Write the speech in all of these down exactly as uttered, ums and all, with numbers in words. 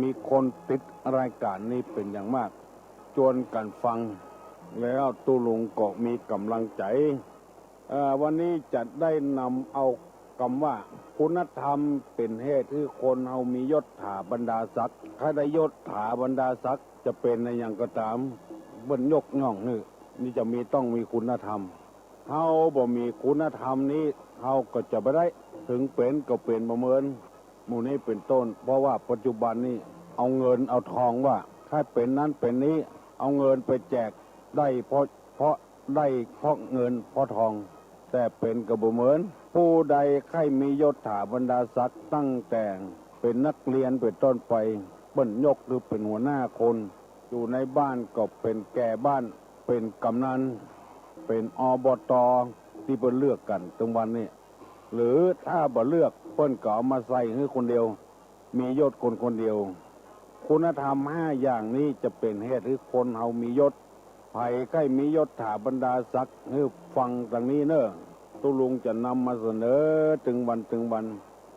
มีคนติดรายการนี้เป๋นอย่างมาก จวนกั๋นฟัง แล้วตุ๊ลุงก็มีก๋ำลังใจ๋ เอ่อ วันนี้จะได้นำเอากำว่า คุณธรรมเป๋นเหตุหื้อคนเฮามียศถาบรรดาศักดิ์ ใค่ได้ยศถาบรรดาศักดิ์ จะเป๋นอะหยังก็ต๋าม เปิ้นยกย่องหื้อ นี่จะมี ต้องมีคุณธรรม เฮาบ่มีคุณธรรมนี้ เฮาก็จะบ่ได้ เถิงเป๋นก็เป๋นบ่เหมิน หมู่นี้เป๋นต้น เพราะว่าปัจจุบันนี้ เอาเงินเอาทองว่า ใค่เป๋นนั้นเป๋นนี้ เอาเงินไปแจก ได้เพราะ เพราะได้เพราะเงินเพราะทอง แต่เป๋นก็บ่เหมิน ผู้ใดใค่มียศถาบรรดาศักดิ์ ตั้งแต่เป๋นนักเรียนเป๋นต้นไป เปิ้นยกหื้อเป๋นหัวหน้าคน อยู่ในบ้านก็เป๋นแก่บ้าน เป๋นกำนัน เป๋น อบต ตี้เปิ้นเลือกกั๋นตึงวันนี้ หรือถ้าบ่เลือก เปิ้นก็เอามาใส่หื้อคนเดียว มียศคนคนเดียว คุณธรรมห้าอย่างนี้จะเป๋นเหตุหื้อคนเฮามียศ ใผใค่มียศถาบรรดาศักดิ์ หื้อฟังตางนี้เน่อ ตุ๊ลุงจะนำมาเสนอตึงวันตึงวัน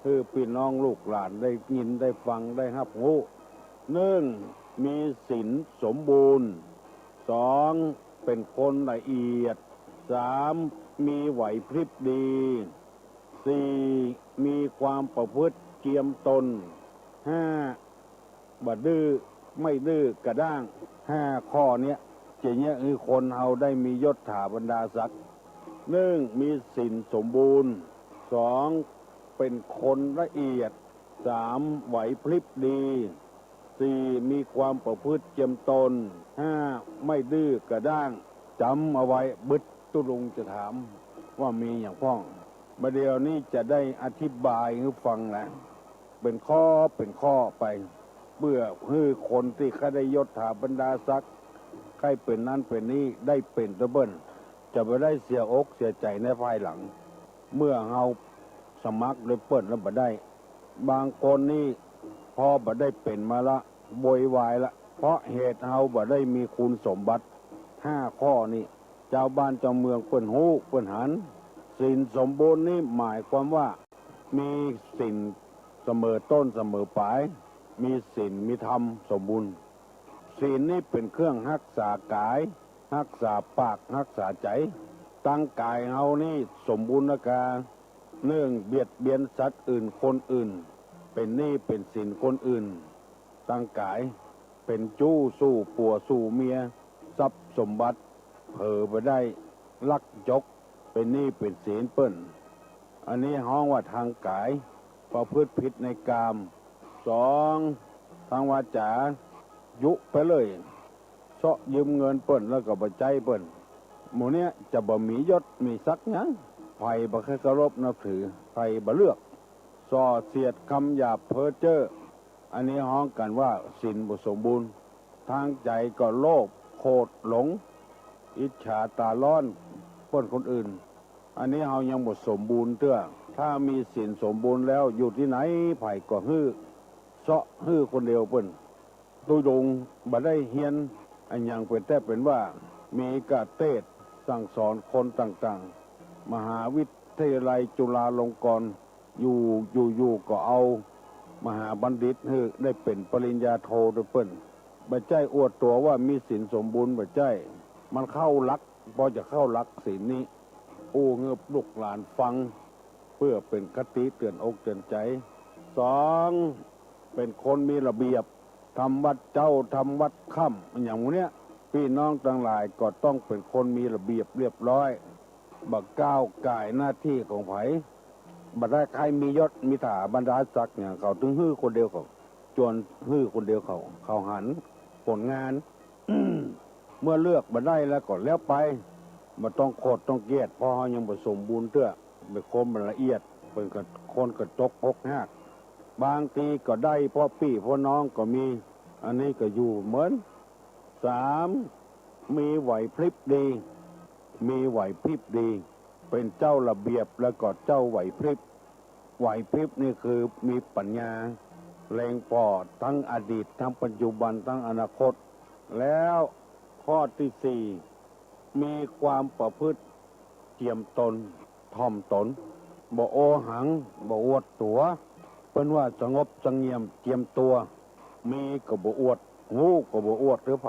หื้อปี้น้องลูกหลานได้ยินได้ฟังได้ฮับฮู้ นึ่ง มีศีลสมบูรณ์ สอง เป๋นคนละเอียด สาม มีไหวพริบดี สี่ มีความประพฤติเจียมตน ห้า บ่ดื้อ ไม่ดื้อกระด้าง ห้าข้อเนี้ย จะเยียะหื้อคนเฮาได้มียศถาบรรดาศักดิ์ นึ่ง มีศีลสมบูรณ์ สอง เป๋นคนละเอียด สาม ไหวพริบดี สี่ มีความประพฤติเจียมตน ห้า ไม่ดื้อกระด้าง จ๋ำเอาไว้บึด ตุ๊ลุงจะถามว่ามีหยังพ่อง บ่าเดี่ยวนี้จะได้อธิบายหื้อฟังแหละ เป๋นข้อเป๋นข้อไป เปื้อหื้อคนตี้ใค่ได้ยศถาบรรดาศักดิ์ ใค่เป๋นนั้นเป๋นนี้ ได้เป๋นตวยเปิ้น จะบ่ได้เสียอกเสียใจ๋ในภายหลัง เมื่อเฮาสมัครตวยเปิ้นแล้วบ่ได้ บางคนนี้ พอบ่ได้เป๋นมาละ โวยวายละ เพราะเหตุเฮาบ่ได้มีคุณสมบัติ ห้าข้อนี้ จาวบ้านจาวเมืองเปิ้นฮู้เปิ้นหัน ศีลสมบูรณ์นี้หมายความว่า มีศีลเสมอต้นเสมอป๋าย มีศีลมีธรรมสมบูรณ์ ศีลนี้เป๋นเครื่องฮักษากาย ฮักษาปาก ฮักษาใจ๋ ตังก๋ายเฮานี้สมบูรณ์นะกา นึ่ง เบียดเบียนสัตว์อื่นคนอื่น เป๋นหนี้เป๋นสินคนอื่น ตังก๋าย เป๋นจู๊สู่ผัวสู่เมีย ทรัพย์สมบัติ เผลอไปได้ลักจก เป๋นหนี้เป๋นสินเปิ้น อันนี้ฮ้องว่าทางก๋าย ประพฤติผิดในกาม สอง ทางวาจ๋า ยุไปเลย เซาะยืมเงินเปิ้นแล้วก็บ่ใจ๊เปิ้น หมู่เนี้ยจะบ่มียศมีศักดิ์หยัง ใผบ่ใค่เคารพนับถือ ใผบ่เลือก ส่อเสียดคำหยาบเพ้อเจ้อ อันนี้ฮ้องกั๋นว่าศีลบ่สมบูรณ์ ทางใจ๋ก็โลภ โขด หลง อิจฉาต๋าร้อนเปิ้นคนอื่น อันนี้เฮายังบ่สมบูรณ์เตื้อ ถ้ามีศีลสมบูรณ์แล้ว อยู่ตี้ไหนใผก็หื้อ เซาะหื้อคนเดียวเปิ้น ตุ๊ลุงบ่ได้เฮียนอะหยังเป๋นแต๊เป๋นว่า มีกะเตศน์สั่งสอนคนต่างๆ มหาวิทยาลัยจุฬาลงกรณ์ อยู่ อยู่ๆ ก็เอามหาบัณฑิตหื้อได้เป๋นปริญญาโทตวยเปิ้น บ่ใจ้อวดตั๋วว่ามีศีลสมบูรณ์ บ่ใจ้ มันเข้าหลัก ปอจะเข้าหลักศีลนี้ อู้หื้อลูกหลานฟัง เปื้อเป๋นคติเตื๋อนอกเตื๋อนใจ๋ สอง เป๋นคนมีระเบียบ ทำวัตรเจ๊า ทำวัตรค่ำ อะหยังหมู่เนี้ย ปี้น้องตังหลายก็ต้องเป๋นคนมีระเบียบเรียบร้อย บ่ก้าวก่ายหน้าตี้ของใผ บ่ได้ใค่มียศมีถาบรรดาศักดิ์หยัง เขาเถิงหื้อคนเดียวเขา จวนหื้อคนเดียวเขา เขาหันผลงาน เมื่อเลือกบ่ได้แล้วก็แล้วไป บ่ต้องโขดต้องเกลียด เพราะเฮายังบ่สมบูรณ์เตื้อ เป๋นคนบ่ละเอียด เป๋นคนกระจกหกหัก บางทีก็ได้เพราะปี้เพราะน้องก็มี อันนี้ก็อยู่เหมือน สาม มีไหวพริบดี มีไหวพริบดี เป๋นเจ้าระเบียบแล้วก็เจ้าไหวพริบ ไหวพริบนี่คือมีปัญญา เล็งผ่อทั้งอดีต ทั้งปัจจุบัน ทั้งอนาคต แล้วข้อตี้สี่ มีความประพฤติเจียมตน ถ่อมตน บ่โอหัง บ่อวดตั๋ว เปิ้นว่าสงบเสงี่ยมเจียมตัว มีก็บ่อวด ฮู้ก็บ่อวดหื้อใผ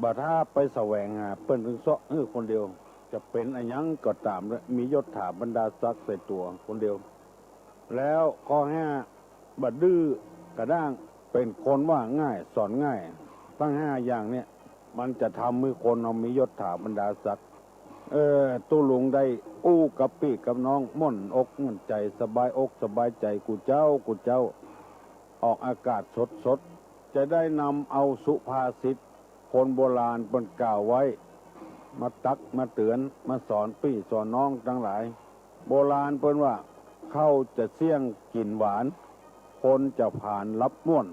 บ่ถ้าไปแสวงหาเปิ้นตึงเซาะหื้อคนเดียว จะเป๋นอะหยังก็ต๋าม มียศถาบรรดาศักดิ์ใส่ตั๋วคนเดียว แล้วข้อห้า บ่ดื้อกระด้าง เป๋นคนว่าง่ายสอนง่าย ตึงห้าอย่างเนี่ย มันจะทำหื้อคนเฮามียศถาบรรดาศักดิ์ เออ ตุ๊ลุงได้อู้กับปี้กับน้องม่วนอกม่วนใจ๋ สบายอกสบายใจ๋ กู้เจ๊ากู้เจ๊า ออกอากาศสดๆ จะได้นำเอาสุภาษิตคนโบราณเปิ้นกล่าวไว้ มาตักมาเตื๋อน มาสอนปี้สอนน้องตังหลาย โบราณเปิ้นว่า เข้าจะเสี้ยงกิ๋นหวาน คนจะผานหลับม่วน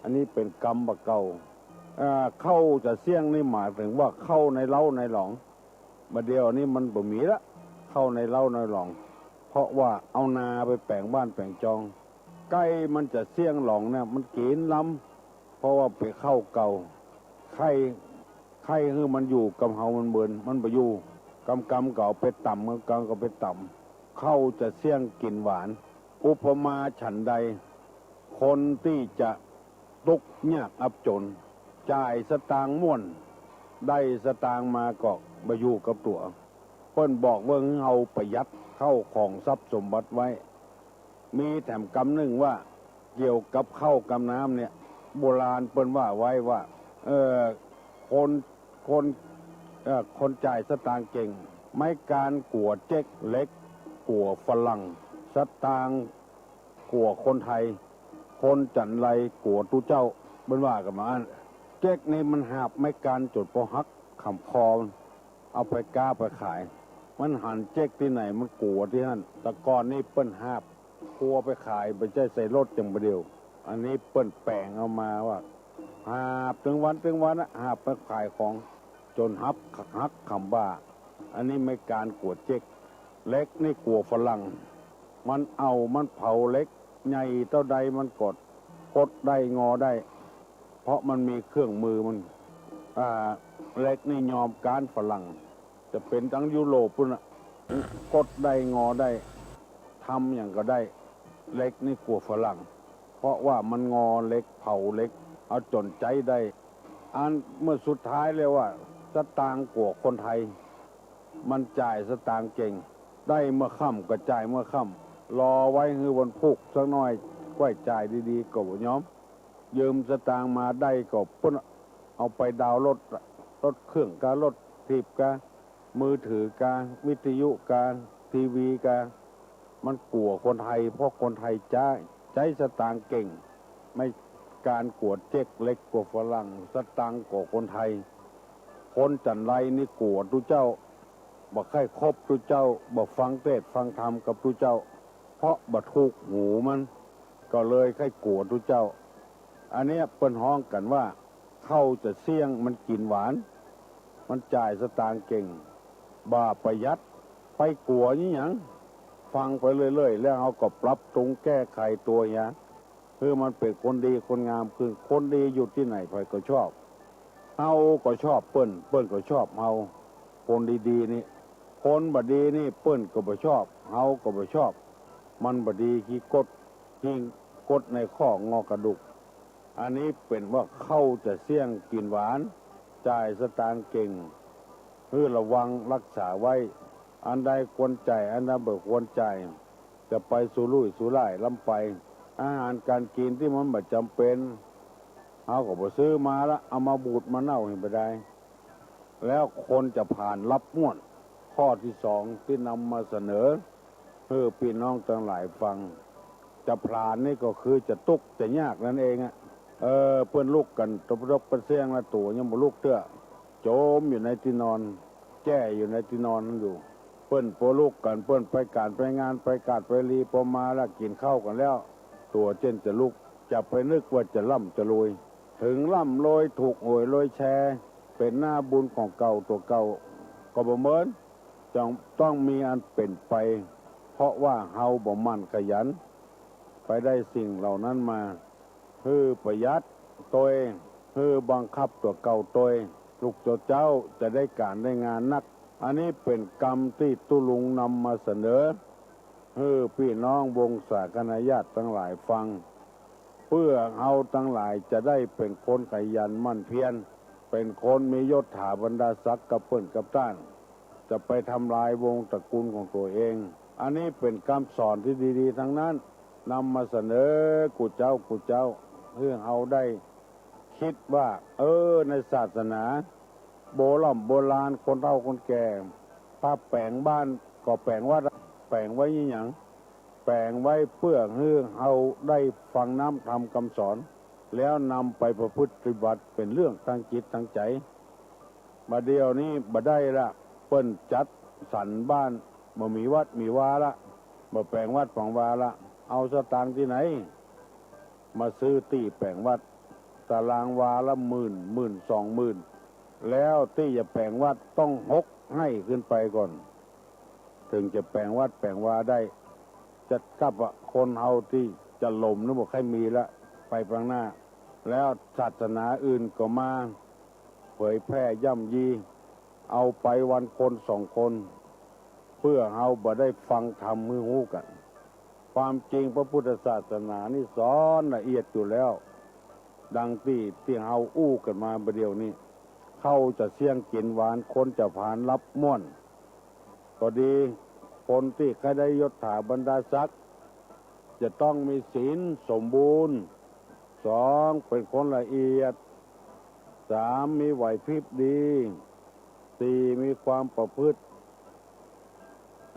อันนี้เป๋นกำบ่าเก่า อ่า เข้าจะเสี้ยงนี่หมายเถิงว่าเข้าในเล้าในหลอง บ่าเดี่ยวนี้มันบ่มีละ เข้าในเล้าในหลอง เพราะว่าเอานาไปแป๋งบ้านแป๋งจอง ใก้มันจะเสี้ยงหลองเนี่ย มันกิ๋นลำ เพราะว่าเป๋นเข้าเก่า ใค่ ใค่หื้อมันอยู่กำเฮามันเมิน มันบ่อยู่ กำๆ ก็เอาไปต๋ำ กำๆ ก็เอาไปต๋ำ เข้าจะเสี้ยงกิ๋นหวาน อุปมาฉันใด คนตี้จะตุ๊กข์ยากอับจ๋น จ่ายสตางค์ม่วน ได้สตางค์มาก็บ่อยู่กับตั๋ว เปิ้นบอกว่าหื้อเฮาประหยัดเข้าของทรัพย์สมบัติไว้ มีแถมกำนึ่งว่า เกี่ยวกับข้าวกับน้ำเนี่ย โบราณเปิ้นว่าไว้ว่า เอ่อ คน คน เอ่อ คนจ่ายสตางค์เก่ง ไม้กาญกั๋วเจ๊ก เหล็กกั๋วฝรั่ง สตางค์กั๋วคนไทย คนจั๋นไรกั๋วตุ๊เจ้า เปิ้นว่ากั๋นมาอั้น เจ๊กนี่มันหาบไม้กาญจ๋นปอหักขำคอ เอาไปก๊าไปขาย มันหันเจ๊กตี้ไหนมันกั๋วตี้หั้น แต่ก่อนนี่เปิ้นหาบ กั๋วไปขาย บ่ใจ้ใส่รถอย่างบ่าเดี่ยว อันนี้เปิ้นแป๋งเอามาว่า หาบตึงวันตึงวันอะ หาบไปขายของ จ๋นหักหักขำบ่า อันนี้ไม้กาญกั๋วเจ๊ก เหล็กนี่กั๋วฝรั่ง มันเอามันเผาเหล็ก ใหญ่เต้าใดมันก็กดได้งอได้ เพราะมันมีเครื่องมือมัน อ่า เหล็กนี่ยอมก๊านฝรั่ง จะเป๋นตังยุโรปปู๊นน่ะ กดได้งอได้ ทำหยังก็ได้ เหล็กนี่กั๋วฝรั่ง เพราะว่ามันงอเหล็ก เผาเหล็ก เอาจ๋นใจ๊ได้ อันเมื่อสุดท้ายแล้วว่า สตางค์กั๋วคนไทย มันจ่ายสตางค์เก่ง ได้เมื่อค่ำก็จ่ายเมื่อค่ำ รอไว้หื้อวันพูกสักหน้อย ก้อยจ่ายดีๆ ก็บ่ยอม ยืมสตางค์มาได้ก็เปิ้นเอาไปดาวน์รถ รถเครื่องกา รถถีบกา มือถือกา วิทยุกา ทีวีกา มันกั๋วคนไทย เพราะคนไทยใจ๊ ใจ๊สตางค์เก่ง ไม้กาญกั๋วเจ๊ก เหล็กกั๋วฝรั่ง สตางค์กั๋วคนไทย คนจั๋นไรนี่กั๋วตุ๊เจ้า บ่ใค่คบตุ๊เจ้า บ่ฟังเตสน์ฟังธรรมกับตุ๊เจ้า เพราะบ่ถูกหูมัน ก็เลยใค่กั๋วตุ๊เจ้า อันเนี้ยเปิ้นฮ้องกั๋นว่า เข้าจะเสี้ยงมันกิ๋นหวาน มันจ่ายสตางค์เก่ง บ่ประหยัด ไปกั๋วอี้หยัง ฟังไปเรื่อยๆ แล้วเฮาก็ปรับปรุงแก้ไขตั๋วเหีย หื้อมันเป๋นคนดีคนงามขึ้น คนดีอยู่ตี้ไหนใผก็ชอบ เฮาก็ชอบเปิ้น เปิ้นก็ชอบเฮา คนดีๆ นี่ คนบ่ดีนี่เปิ้นก็บ่ชอบ เฮาก็บ่ชอบ มันบ่ดีขี้ก๊ด ขี้ก๊ดในข้องอกระดูก อันนี้เป๋นว่าเข้าจะเสี้ยงกิ๋นหวาน จ่ายสตางค์เก่ง หื้อระวังรักษาไว้ อันใดควรจ่าย อันใดบ่ควรจ่าย จะไปสุรุ่ยสุร่ายล้ำไป อาหารก๋านกิ๋นตี้มันบ่จ๋ำเป๋น เฮาก็บ่ซื้อมาละ เอามาบูดมาเน่าหื้อบ่ดาย แล้วคนจะผานหลับม่วน ข้อตี้สองตี้นำมาเสนอ หื้อปี้น้องตังหลายฟัง จะผลาญนี่ก็คือจะตุ๊กข์จะยากนั้นเองอะ เออ เปิ้นลุกกั๋นตะปะดกปะเสี้ยงละ ตั๋วยังบ่ลุกเตื้อ จ๋มอยู่ในตี้นอน แจ้อยู่ในตี้นอนนั้นอยู่ เปิ้นปอลุกกั๋น เปิ้นไปก๋านไปงาน ไปกาดไปลี ปอมาละกิ๋นข้าวกั๋นแล้ว ตั๋วเจ้นจะลุก จะไปนึกว่าจะร่ำจะรวย เถิงร่ำรวยถูกหวยรวยแชร์ เป๋นหน้าบุญของเก่าตั๋วเก่า ก็บ่เหมือน จะต้องมีอันเป๋นไป เพราะว่าเฮาบ่หมั่นขยัน ไปได้สิ่งเหล่านั้นมา หื้อประหยัดตวย หื้อบังคับตั๋วเก่าตวย ลูกตั๋วเจ้าจะได้ก๋านได้งานนัก อันนี้เป๋นกำตี้ตุ๊ลุงนำมาเสนอ หื้อปี้น้องวงศาคณาญาติตังหลายฟัง เปื้อเฮาตังหลายจะได้เป๋นคนขยันหมั่นเพียร เป๋นคนมียศถาบรรดาศักดิ์กับเปิ้นกับต้าน จะไปทำลายวงศ์ตระกูลของตั๋วเอง อันนี้เป๋นกำสอนตี้ดีๆ ตังนั้น นำมาเสนอกู้เจ้ากู้เจ้า หื้อเฮาได้กึ๊ดว่า เออ ในศาสนาโบร่ำโบราณ คนเฒ่าคนแก่ ถ้าแป๋งบ้านก็แป๋งวัด แป๋งไว้อะหยัง แป๋งไว้เปื้อหื้อเฮาได้ฟังน้ำธรรมกำสอน แล้วนำไปประพฤติปฏิบัติเป๋นเรื่องตางจิตตางใจ๋ บ่าเดี่ยวนี้บ่ได้ละ เปิ้นจัดสรรบ้านบ่มีวัดมีวาละ บ่แป๋งวัดแป๋งวาละ เอาสตางค์ตี้ไหนมาซื้อตี้แป๋งวัด ตารางวาละหมื่น หมื่น สองหมื่น แล้วตี้จะแป๋งวัดต้องหกไฮ่ขึ้นไปก่อน เถิงจะแป๋งวัดแป๋งวาได้ จัดกับว่าคนเฮาตี้จะล้มนึกบ่ใค่มีละ ไปข้างหน้า แล้วศาสนาอื่นก็มาเผยแพร่ย่ำยี เอาไปวันคนสองคน เปื้อเฮาบ่ได้ฟังธรรมหื้อฮู้กั๋น ความจริงพระพุทธศาสนานี่สอนละเอียดอยู่แล้ว ดังตี้ ตี้เฮาอู้กั๋นมาบ่าเดี่ยวนี้ เข้าจะเสี้ยงกิ๋นหวาน คนจะผานหลับม่วน ก็ดี คนตี้ใค่ได้ยศถาบรรดาศักดิ์ จะต้องมีศีลสมบูรณ์ สอง เป๋นคนละเอียด สาม มีไหวพริบดี สี่ มีความประพฤติ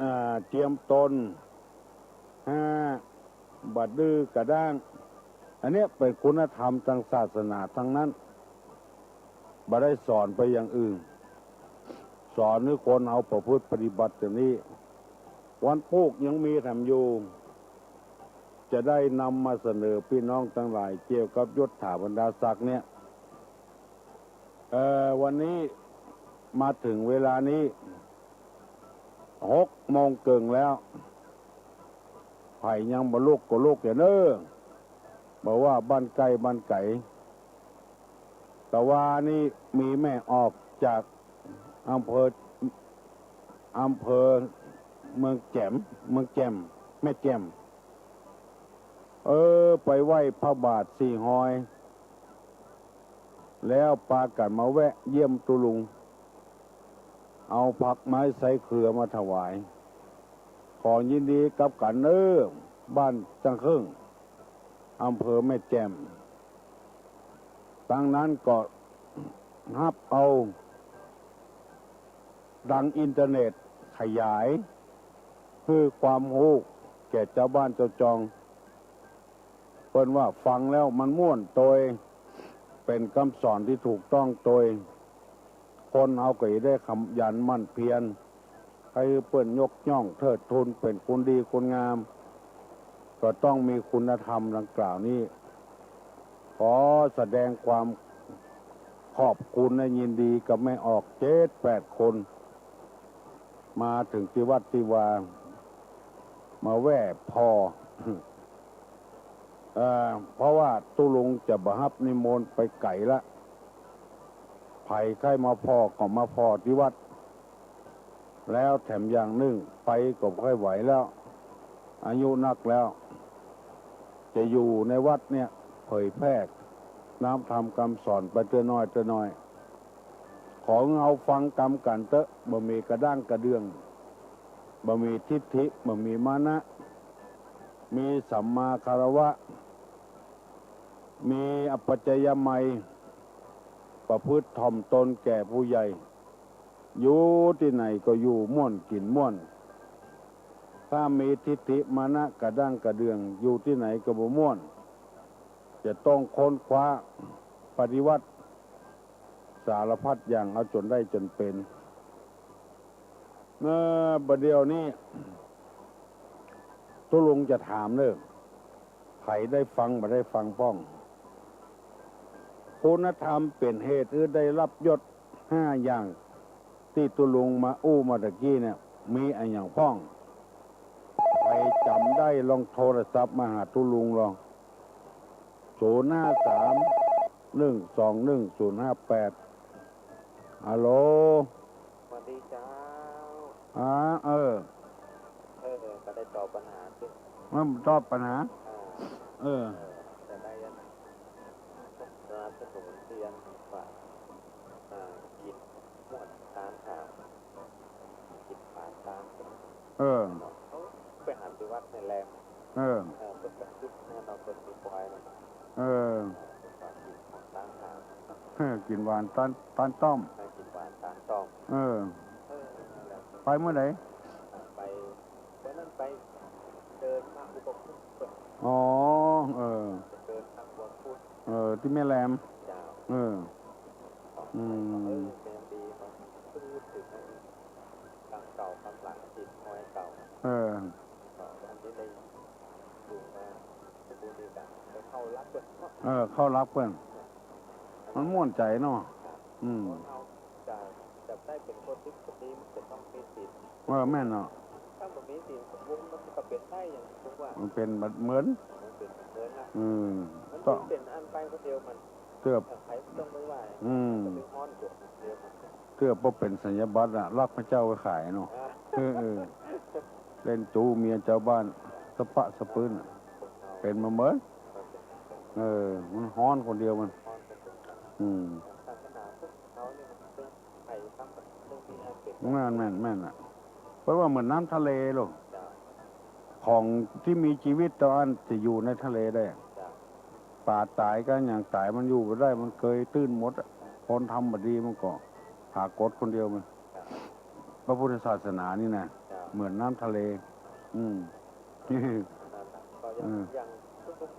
อ่า เจียมตน ห้า บ่ดื้อกระด้าง อันเนี้ยเป๋นคุณธรรมตางศาสนาตังนั้น บ่ได้สอนไปอย่างอื่น สอนหื้อคนเฮาประพฤติปฏิบัติอย่างนี้ วันพูกยังมีแถมอยู่ จะได้นำมาเสนอปี้น้องตังหลายเกี่ยวกับยศถาบรรดาศักดิ์เนี่ย เอ่อ วันนี้มาเถิงเวลานี้ หกโมงเกิ่งแล้ว ใผยังบ่ลุกก็ลุกเน่อ บ่ว่าบ้านใก้บ้านไก๋ ตะวานี้มีแม่ออกจากอำเภอ อำเภอเมืองแจ่ม เมืองแจ่ม แม่แจ่ม เออ ไปไหว้พระบาทสี่ฮอย แล้วปากั๋นมาแวะเยี่ยมตุ๊ลุง เอาผักไม้ใส่เขือมาถวาย ขอยินดีกับกั๋นเน่อ บ้านจังเคิ่ง อำเภอแม่แจ่ม ตังนั้นก็ฮับเอาดังอินเทอร์เน็ตขยาย หื้อความฮู้แก่จาวบ้านจาวจอง เปิ้นว่าฟังแล้วมันม่วนโตย เป๋นกำสอนตี้ถูกต้องโตย คนเฮาก็จะได้ขยันหมั่นเพียร หื้อเปิ้นยกย่องเทิดทูนเป๋นคนดีคนงาม ก็ต้องมีคุณธรรมดังกล่าวนี้ ขอแสดงความขอบคุณและยินดีกับแม่ออกเจ็ดแปดคน มาเถิงตี้วัดตี้วา มาแว่ผ่อ เอ่อ เพราะว่าตุ๊ลุงจะบ่ฮับนิมนต์ไปไก๋ละ ใผใค่มาผ่อก็มาผ่อตี้วัด แล้วแถมอย่างนึ่งไปก็บ่ค่อยไหวแล้ว อายุนักแล้ว จะอยู่ในวัดเนี่ยเผยแพร่น้ำธรรมกำสอนไปเตื้อน้อยเตื้อน้อย ขอหื้อเฮาฟังกำกั๋นเต๊อะ บ่มีกระด้างกระเดื่อง บ่มีทิฏฐิ บ่มีมานะ มีสัมมาคารวะ มีอัปปะจายมัย ประพฤติถ่อมตนแก่ผู้ใหญ่ อยู่ตี้ไหนก็อยู่ม่วนกิ๋นม่วน ถ้ามีทิฏฐิมานะกระด้างกระเดื่อง อยู่ตี้ไหนก็บ่ม่วน จะต้องค้นคว้าปฏิวัติสารพัดอย่างเอาจ๋นได้จ๋นเป๋น เอ่อ บ่าเดี่ยวนี้ตุ๊ลุงจะถามเน่อ ใผได้ฟังบ่ได้ฟังพ่อง คุณธรรมเป๋นเหตุหื้อได้ฮับยศห้าอย่าง ตี้ตุ๊ลุงมาอู้มาตะกี้เนี่ย มีอะหยังพ่อง ใผจ๋ำได้ลองโทรศัพท์มาหาตุ๊ลุงลอง ศูนย์ห้าสาม หนึ่งสองหนึ่ง ศูนย์ห้าแปด ฮัลโหล สวัสดีเจ้า อ่า เออ เออ ก็ได้ตอบปัญหาสิ มันตอบปัญหา อ่า เออ เออ จะได้ สนุนเตียนว่า อ่า กิ๋นม่วนตานหาม กิ๋นหวานตาน เออ เขาไปหันตี้วัดในแลม เออ เออ เปิ้นก็คิดแน่นอน เปิ้นมีควายนะ เออ เปิ้นว่ากิ๋นหวานตานหาม เออ กิ๋นหวานตาน ตานต้อม เออ กิ๋นหวานตานต้อม เออ เออ นั่นแหละ ไปเมื่อใด ไป วันนั้นไปเจิญพระอุปคุตเปิ้น อ๋อ เออ ไปเจิญพระอุปคุต เออ ตี้แม่แลม เจ้า เออ อืม เออ แม่นดี มาพูดเถิงกำเก่ากำหลัง ติดฮอยเก่า เออ ก็วันนี้ได้อยู่มาสมบูรณ์ดีกัน ไปเข้ารับเปิ้นเนาะ เออ เข้ารับเปิ้น มันม่วนใจ๋เนาะ อืม คนเฮาจะ จะได้เป๋นคนดีคนดี มันจะต้องมีศีล เออ แม่นเนาะ ถ้าบ่มีศีลสมบูรณ์ มันก็เป๋นได้อย่างตี้ว่า มันเป๋นบ่เหมือน มันเป๋นบ่เหมือนนะ อืม มัน ต้อง เป๋นอันไปคนเดียวมัน เกือบ ใผบ่ต้องไปไหว้ อืม จะไปฮ้อนกว่าคนเดียวมัน เกือบบ่เป๋นสัญญาบัตรอะ ลักพระเจ้าไปขายเนาะ อ่า เออ เออ เล่นจู๊เมียจาวบ้าน สะปะสะปื้นอะ เป๋นมาเหมือน เออ มันฮ้อนคนเดียวมัน ฮ้อนคนเดียว อืม ศาสนาพุทธเฮานี่มันเป๋น แม่น แม่น แม่นอะ เปิ้นว่าเหมือนน้ำทะเลลูก ของตี้มีจีวิตตะอั้นจะอยู่ในทะเลได้ ป๋าต๋ายกั๋นหยังต๋ายมันอยู่บ่ได้ มันเกยตื้นหมดอะ คนทำบ่ดีมันก็ผากฏคนเดียวมัน พระพุทธศาสนานี่นะ เหมือนน้ำทะเล อืม นั่นน่ะ ก็อย่าง อืม อย่างคุณลุง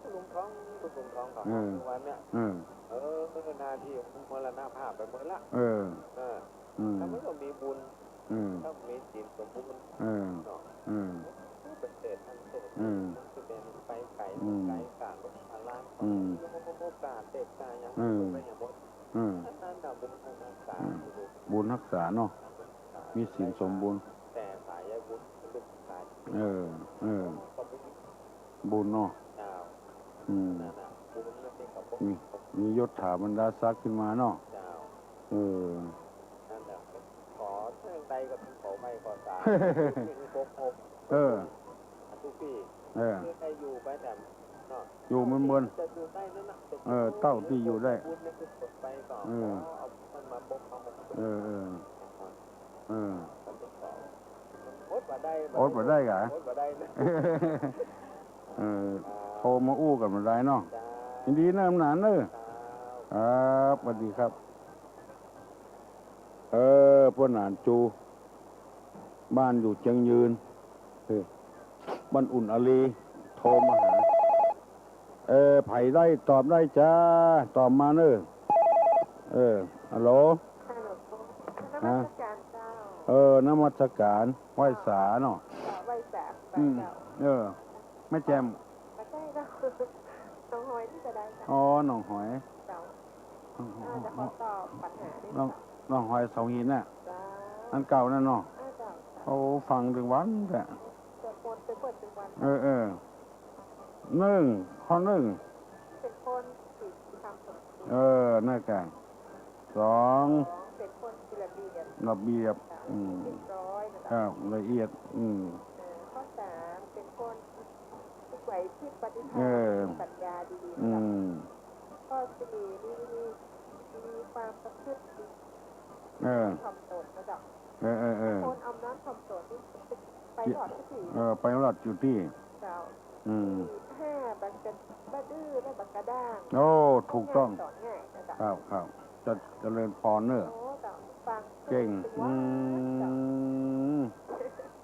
คุณลุงทอง คุณลุงทองเขา เออ เมื่อวานเนี่ย เออ เออ หน้าตี้ของมรณภาพไปหมดละ เออ เออ อืม ถ้ามันก็มีบุญ อืม ถ้ามีศีลสมบูรณ์ เออ เนาะ อืม เป๋นเศรษฐี เศรษฐี อืม มันสิเป๋นไปไก๋ อืม ไก๋กาดโลกาลาน อืม โอกาสเด็กกายัง อืม ไปอย่างหมด อืม อันนั้นน่ะบุญรักษา อืม บุญรักษาเนาะ บุญรักษา มีศีลสมบูรณ์ แต่สายบุญลูกสาย เออ เออ ก็มี บุญเนาะ เจ้า อืม นั่นน่ะ บุญนั่นเองครับผม มี มียศถาบรรดาศักดิ์ขึ้นมาเนาะ เจ้า เออ นั่นแหละ ขอเรื่องใดก็ขอไหว้ขอสา เออ ทุกปี เออ คือใครอยู่ไปแต่เนาะ อยู่เมืองบน จะอยู่ใต้นั่นน่ะ เออ เต้าตี้อยู่ได้ บุญนี่คือคนไปต่อ เออ ขอเอามันมาปกป้อง เออ เออ เออ อดบ่ได้ อดบ่ได้กะ อดบ่ได้นะ เออ โทรมาอู้กั๋นมาได้เนาะ เจ้า ยินดีนะ อำนาญเนอะ เจ้า ครับ สวัสดีครับ เออ ป้อหนานจู บ้านอยู่เจียงยืน เออ บ้านอุ่นอารีย์ โทรมาหา เออ ใผได้ตอบได้จ้า ตอบมาเนอะ เออ ฮัลโหล ฮัลโหล นมัสการเจ้า เออ นมัสการ ไหว้สาเนาะ เจ้า ไหว้สา อืม เจ้า เออ แม่แจ่ม บ่ใจ้เจ้า หนองหอยนี่ก็ได้เจ้า อ๋อ หนองหอย เจ้า อ๋อ เออ จะขอตอบปัญหานี่ หนอง เจ้า หนองหอยเสาหินน่ะ เจ้า อันเก่านั่นเนาะ เออ เจ้า โอ้ ฟังตึงวันแต๊ จะปนไปเปิดตึงวัน เออ เออ นึ่ง ข้อนึ่ง เป๋นคนศีลธรรมสมบูรณ์ เออ นั่นกะ สอง สอง เป๋นคนมีระเบียบ ระเบียบ สาม อืม เรียบร้อยนะเจ้า ครับ ละเอียด อืม เออ ข้อสาม เป๋นคนไหวพริบปฏิภาณ เออ มีปัญญาดีๆ นะเจ้า อืม ข้อสี่ มี มีความประพฤติดี เออ ถ่อมตนนะเจ้า เออ เออ เออ คนอ่อมน้อมถ่อมตนนี่ไปรอดตี้ เออ ไปรอดอยู่ตี้ เจ้า อืม สี่ ห้า บ่กระ บ่ดื้อและบ่กระด้าง โอ้ ถูกต้อง สอนง่ายนะเจ้า ครับ ครับ จะเจริญพรเนอะ โอ้ เจ้า ฟัง เก่ง เจ้า อืม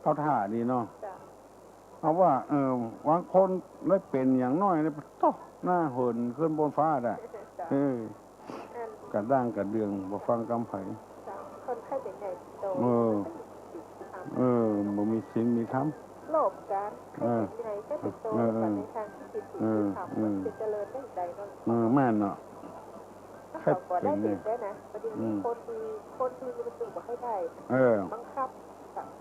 เข้าท่าดีเนาะ เจ้า เอาว่า เออ บางคนได้เป๋นอย่างน้อยนี่ โต๊ะ หน้าเหินขึ้นบนฟ้าได้ เจ้า เออ อัน กระด้างกระเดื่อง บ่ฟังกำใผ เจ้า คนไข้เป๋นใหญ่โต เออ เออ บ่มีศีลมีธรรม โลภกัน เออ ไข้เป๋นใหญ่ก็เป๋นโต เออ เออ กันในทางที่ผิดศีลผิดธรรม เออ เออ มันจะเจริญได้อย่างใดเนาะ เออ แม่นเนาะ เขาก็ได้ดีได้นะ พอดี อืม คนดี คนดีมันอยู่บ่ให้ได้ เออ บังคับ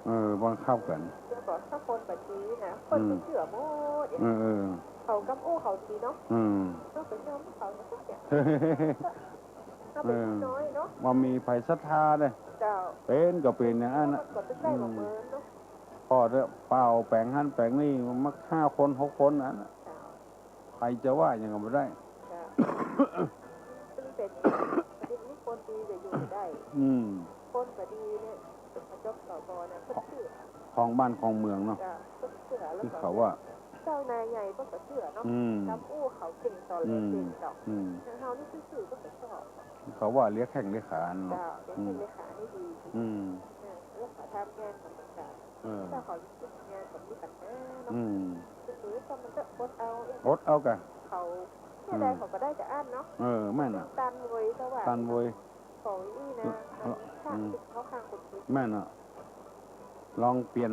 เออ บังคับกั๋น เดี๋ยวบอกถ้าคนบ่ดีนะ คน อืม ก็เจื้อหมด เออ เออ เขากำอู้เขาดีเนาะ อืม ก็ไปยอมเขาเนี่ย ก็เป๋นน้อยเนาะ เออ บ่มีใผศรัทธาเด้ เจ้า เป๋นก็เป๋นอย่างนั้นน่ะ ก็ตึงได้บ่เหมือนเนาะ อืม พอเถอะ เป่าแป๋งหั้นแป๋งนี่ มักห้าคนหกคนน่ะ เจ้า ใผจะว่าหยังก็บ่ได้ เจ้า านของเมืองเนาะ เจ้า เปิ้นเจื้อ แล้ว ตี้เขาว่า เจ้านายใหญ่เปิ้นก็เจื้อเนาะ อืม กำอู้เขาเก่ง ตอแหลเก่ง อืม เจ้า อืม อย่างเฮานี่ซื่อๆ เปิ้นก็ชอบ เขาว่าเลียแข้งเลียขาเนาะ เจ้า เลียแข้งเลียขานี่ดี อืม เออ แล้วเขาทำงานกับมันก็ เออ เจ้าเขาทำงานกับมีปัญหาเนาะ อืม คือมันก็อดเอาเอง อดเอากะ เขา เนี่ย อืม ได้เขาก็ได้แต่อั้นเนาะ เออ แม่นน่ะ ตันเวย เจ้าว่า ตันเวย ของอี้นะ เออ มัน อืม ข้างติดเขาข้างคนติด แม่นน่ะ ลองเปลี่ยน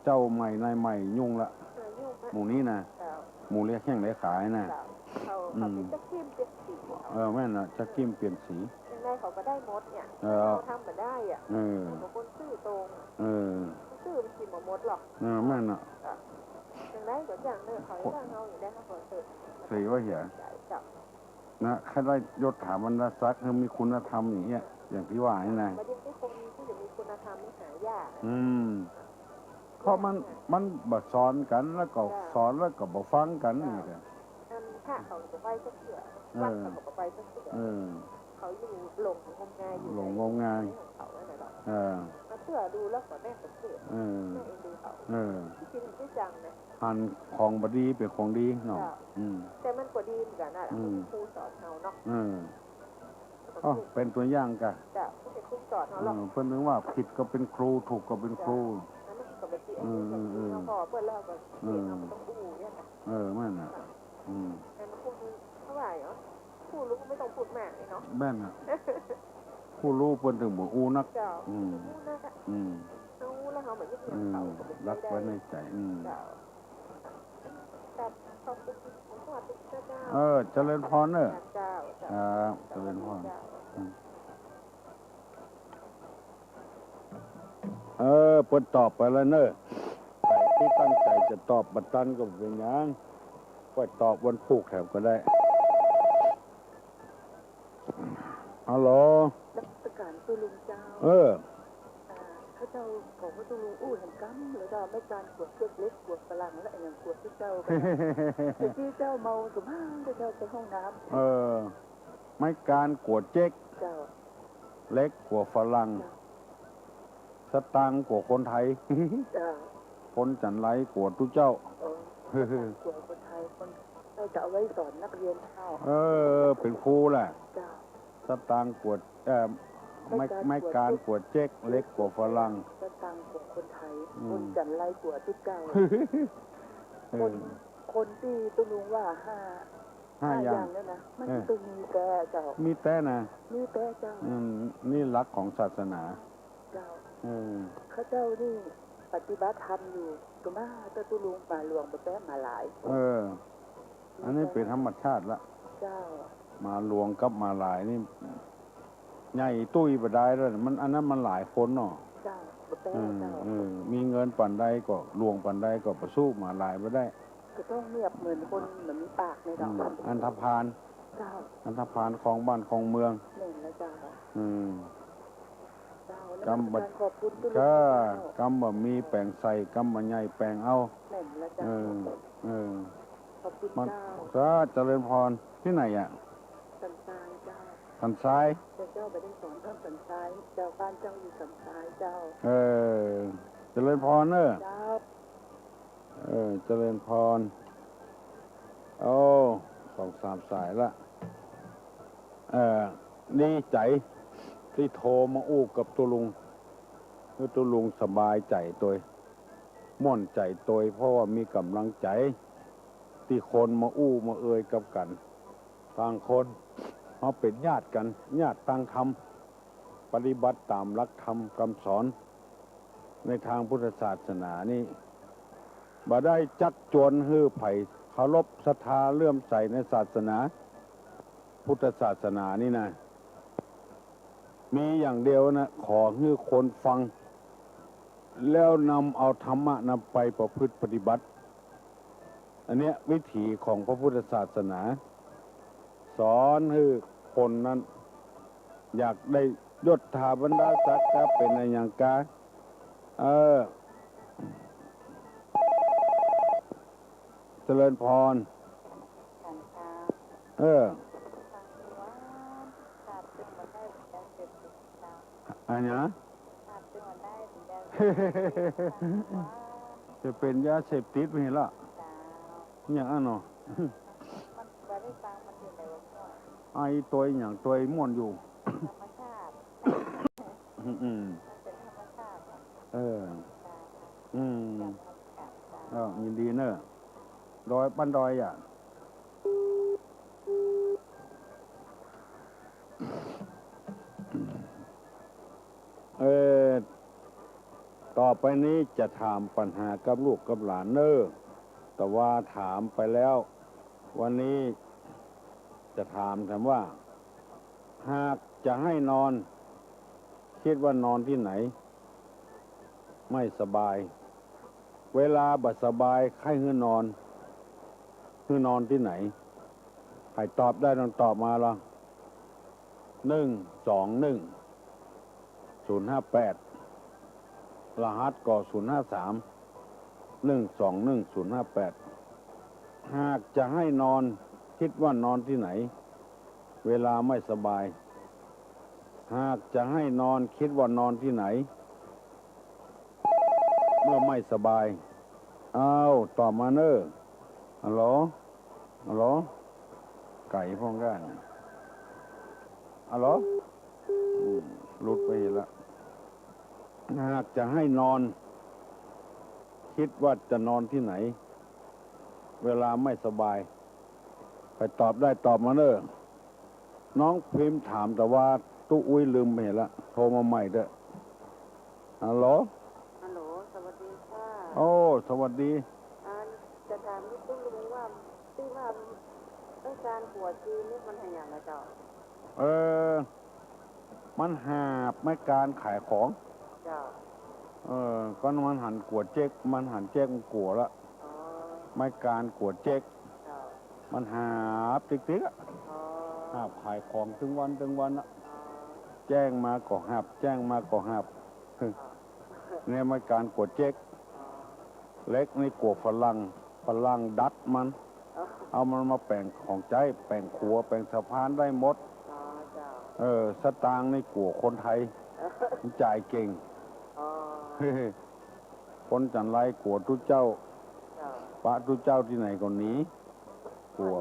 เจ้าใหม่นายใหม่ยุ่งละ เออ ยุ่งละ หมู่นี้นะ เจ้า หมู่เลียแข้งเลียขานะ เจ้า เขา อืม เขาเป็นจั๊กกี้เปลี่ยนสี เออ แม่นน่ะ จั๊กกี้เปลี่ยนสี อย่างไรเขาก็ได้หมดเนี่ย เออ เขาทำมาได้อ่ะ เออ เขาคนซื่อตรงอะ เออ ซื่อมันกิ๋นบ่หมดหรอก เออ แม่นน่ะ เออ อย่างไรก็อย่างเนอะ เขา คน อย่างเฮาอย่างใดเขาก็เถอะ ถือว่าเหีย เจ้า นะ ใค่ได้ยศถาบรรดาศักดิ์ คือมีคุณธรรมอย่างเงี้ย อย่างตี้ว่านี่นะ บ่ดีตี้คนตี้จะมีคุณธรรมนี่หายากนะ อืม เพราะมัน มันบ่สอนกั๋น แล้วก็ เจ้า สอนแล้วก็บ่ฟังกั๋น เจ้า นี่แหละ อันพระเขาก็บ่ไปจั๊กเทื่อ เออ วัดเขาก็บ่ไปจั๊กเทื่อ เออ เขาอยู่หลงงมงายอยู่ หลงงมงาย ในของเขานั่นแหละ เออ มาเตื้อดูแล้วก็แม่สังเกต เออ แม่เอ็นดูเขา เออ ตี้จริงตี้จังนะ หันของบ่ดีเป๋นของดีเนาะ เจ้า อืม แต่มันก็ดีเหมือนกั๋นน่ะ อืม ครูสอนเฮาเนาะ เออ อ๋อ เป๋นตั๋วอย่างกะ เจ้า เป๋นครูสอนเฮาหรอก เออ เปิ้นเรียกว่าผิดก็เป๋นครู ถูกก็เป๋นครู เจ้า อันนั้นก็บ่ดี เออ เออ เออ เฮาก็เปิ้นแล้วก็ เออ เฮาก็ต้องอู้เนี่ยนะ เออ แม่นน่ะ เจ้า อืม แต่มันครูเขาว่าเหรอ ผู้รู้ไม่ต้องพูดมากเลยเนาะ แม่นน่ะ ผู้รู้เปิ้นเถิงบ่อู้นัก เจ้า อืม อู้นักอะ อืม เฮาอู้แล้วเฮาบ่ยึดเหนี่ยวเขา อืม ก็บ่ใช้ได้ รักไว้ในใจ๋ อืม เจ้า ครับ ขอบคุณหลวงพ่อทุกเจ้า เออ เจริญพรเนอะ เจ้า เจ้า ครับ เจริญพร เจ้า อืม เออ เปิ้นตอบไปแล้วเนอะ ใผตี้ตั้งใจ๋จะตอบบ่ตันก็บ่เป๋นหยัง ค่อยตอบวันพูกแถมก็ได้ ฮัลโหล นมัสก๋านตุ๊ลุงเจ้า เออ อ่า ข้าเจ้าของพระตุ๊ลุงอู้หันกำ แล้วก็แม่การกั๋วเจ๊ก เล็กกั๋วฝรั่ง และอะหยังกั๋วตุ๊เจ้า แต่ตี้เจ้าเมาสมภาร ข้าเจ้าไปห้องน้ำ เออ แม่การกั๋วเจ๊ก เจ้า เล็กกั๋วฝรั่ง เจ้า สตางค์กั๋วคนไทย เจ้า คนจันไรกั๋วตุ๊เจ้า เออ กั๋วคนไทย คน เราจะเอาไว้สอนนักเรียนเจ้า เออ เป๋นครูแหละ เจ้า สตางค์กั๋ว เอ่อ แม่ แม่การกั๋วเจ๊ก เล็กกั๋วฝรั่ง สตางค์กั๋วคนไทย อืม คนจันไรกั๋วตุ๊เจ้า เออ คน คนตี้ตุ๊ลุงว่าห้า ห้าอย่าง ห้าอย่างเนี่ยนะ มัน เออ ต้องมีแต๊เจ้า มีแต๊นะ มีแต๊เจ้า อืม นี่หลักของศาสนา เจ้า เออ ข้าเจ้านี่ปฏิบัติธรรมอยู่ ก็มาแต่ตุ๊ลุงหมาหลวงบ่แต๊หมาหลาย เออ อันนี้เป๋นธรรมชาติละ เจ้า หมาหลวงกับหมาหลายนี่ ใหญ่ตุ้ยบ่ได้แล้ว มัน อันนั้นมันหลายคนเนาะ เจ้า บ่แต๊ อืม เจ้า อืม มีเงินปานใดก็ หลวงปานใดก็บ่สู้หมาหลายบ่ได้ ก็ต้องเงียบเหมือนคนบ่มีปากนี่ดอก อืม อันธพาล เจ้า อันธพาลครองบ้านครองเมือง แม่นแล้วเจ้า อืม เจ้า นมัสก๋านขอบคุณตุ๊ลุง ค่ะ เจ้า กำบ่มีแป๋งใส่ กำบ่ใหญ่แป๋งเอา แม่นแล้วเจ้า เออ เออ ขอบคุณ มัน เจ้า สาธุ เจริญพร ตี้ไหนอะ สันทรายเจ้า สันทราย แต่เจ้าบ่ได้สอนเรื่องสันทราย เจ้าบ้านเจ้าอยู่สันทรายเจ้า เออ เจริญพรเนอะ เจ้า เออ เจริญพร โอ้ สองสามสายละ เออ ดีใจ๋ตี้โทรมาอู้กับตุ๊ลุง หื้อตุ๊ลุงสบายใจ๋ตวย ม่วนใจ๋ตวย เพราะว่ามีก๋ำลังใจ๋ ตี้คนมาอู้มาเอยกับกั๋น ต่างคนเฮาเป๋นญาติกั๋น ญาติตางธรรม ปฏิบัติต๋ามหลักธรรมกำสอน ในตางพุทธศาสนานี้ บ่ได้จักจวนหื้อใผเคารพศรัทธาเลื่อมใสในศาสนา พุทธศาสนานี้นะ มีอย่างเดียวนะ ขอหื้อคนฟัง แล้วนำเอาธรรมะนั้นไปประพฤติปฏิบัติ อันเนี้ยวิถีของพระพุทธศาสนา สอนหื้อคนนั้น อยากได้ยศถาบรรดาศักดิ์กาเป๋นอะหยังกา เออ เจริญพร เออ อันเนี้ย จะเป๋นยาเสพติดไปละ อย่างอั้นเนาะ มันบ่ได้ฟัง มันอยู่ในวงจร ไอ้ตวยหยัง ตวยม่วนอยู่ ธรรมชาติ อืม อืม มันเป๋นธรรมชาติ เออ อืม เออ ยินดีเนอะ ดอย บ้านดอยอะ เออ ต่อไปนี้จะถามปัญหากับลูกกับหลานเนอะ แต่ว่าถามไปแล้ว วันนี้จะถาม ถามว่า หากจะหื้อนอน กึ๊ดว่านอนตี้ไหน ไม่สบาย เวลาบ่สบาย ใค่หื้อนอน หื้อนอนตี้ไหน ใผตอบได้ต้องตอบมาละ หนึ่งสองหนึ่ง ศูนย์ห้าแปด รหัสก็ ศูนย์ห้าสาม หนึ่งสองหนึ่ง ศูนย์ห้าแปด หากจะหื้อนอน กึ๊ดว่านอนตี้ไหน เวลาไม่สบาย หากจะหื้อนอน กึ๊ดว่านอนตี้ไหน เมื่อไม่สบาย อ้าว ตอบมาเนอะ ฮัลโหล ฮัลโหล ไก่พ่องก้าน ฮัลโหล อืม หลุดไปอีกละ หากจะหื้อนอน กึ๊ดว่าจะนอนตี้ไหน เวลาไม่สบาย ใผตอบได้ตอบมาเนอะ น้องพิมพ์ถาม แต่ว่าตุ๊อุ้ยลืมไปละ โทรมาใหม่เถอะ ฮัลโหล ฮัลโหล สวัสดีค่ะ โอ้ สวัสดี อ่า จะถามตุ๊ลุงว่า ตี้ว่าไม้ก๊านกั๋วจีนนี่มันหาหยังอะเจ้า เออ มันหาบไม้ก๊านขายของ เจ้า เออ ก็มันหันกั๋วเจ๊ก มันหันเจ๊กมันกั๋วละ อ๋อ ไม้ก๊านกั๋วเจ๊ก เจ้า มันหาบติ๊กๆ อะ อ๋อ หาบขายของตึงวันตึงวันอะ อ๋อ แจ้งมาก็หาบ แจ้งมาก็หาบ เนี่ยไม้ก๊านกั๋วเจ๊ก อ๋อ เหล็กนี่กั๋วฝรั่ง ฝรั่งดัดมัน อ๋อ เอามันมาแป๋งของใจ๊ แป๋งขัว แป๋งสะพานได้หมด อ๋อ เจ้า เออ สตางค์นี่กั๋วคนไทย อ๋อ มันจ่ายเก่ง อ๋อ คนจันไรกั๋วตุ๊เจ้า เจ้า ปะตุ๊เจ้าตี้ไหนก็หนี กั๋ว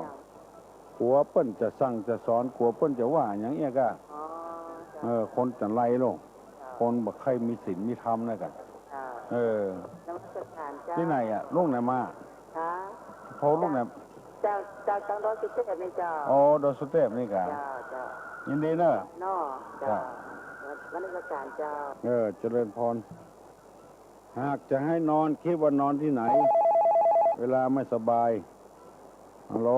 กั๋วเปิ้นจะสั่งจะสอน กั๋วเปิ้นจะว่าหยังเอี้ยก่ะ อ๋อ เจ้า เออ คนจันไรโลก เจ้า คนบ่ใค่มีศีลมีธรรมนะก่ะ เจ้า เออ นมัสการเจ้า ตี้ไหนอะ ลุงไหนมา คะ โทรลุงไหน เจ้า เจ้า จากดอยสุเทพนี่เจ้า อ๋อ ดอยสุเทพนี่ก่ะ เจ้า เจ้า ยินดีเนอะ เนาะ เจ้า เจ้า นมัสการเจ้า เออ เจริญพร หากจะหื้อนอน กึ๊ดว่านอนตี้ไหน เวลาไม่สบาย ฮัลโหล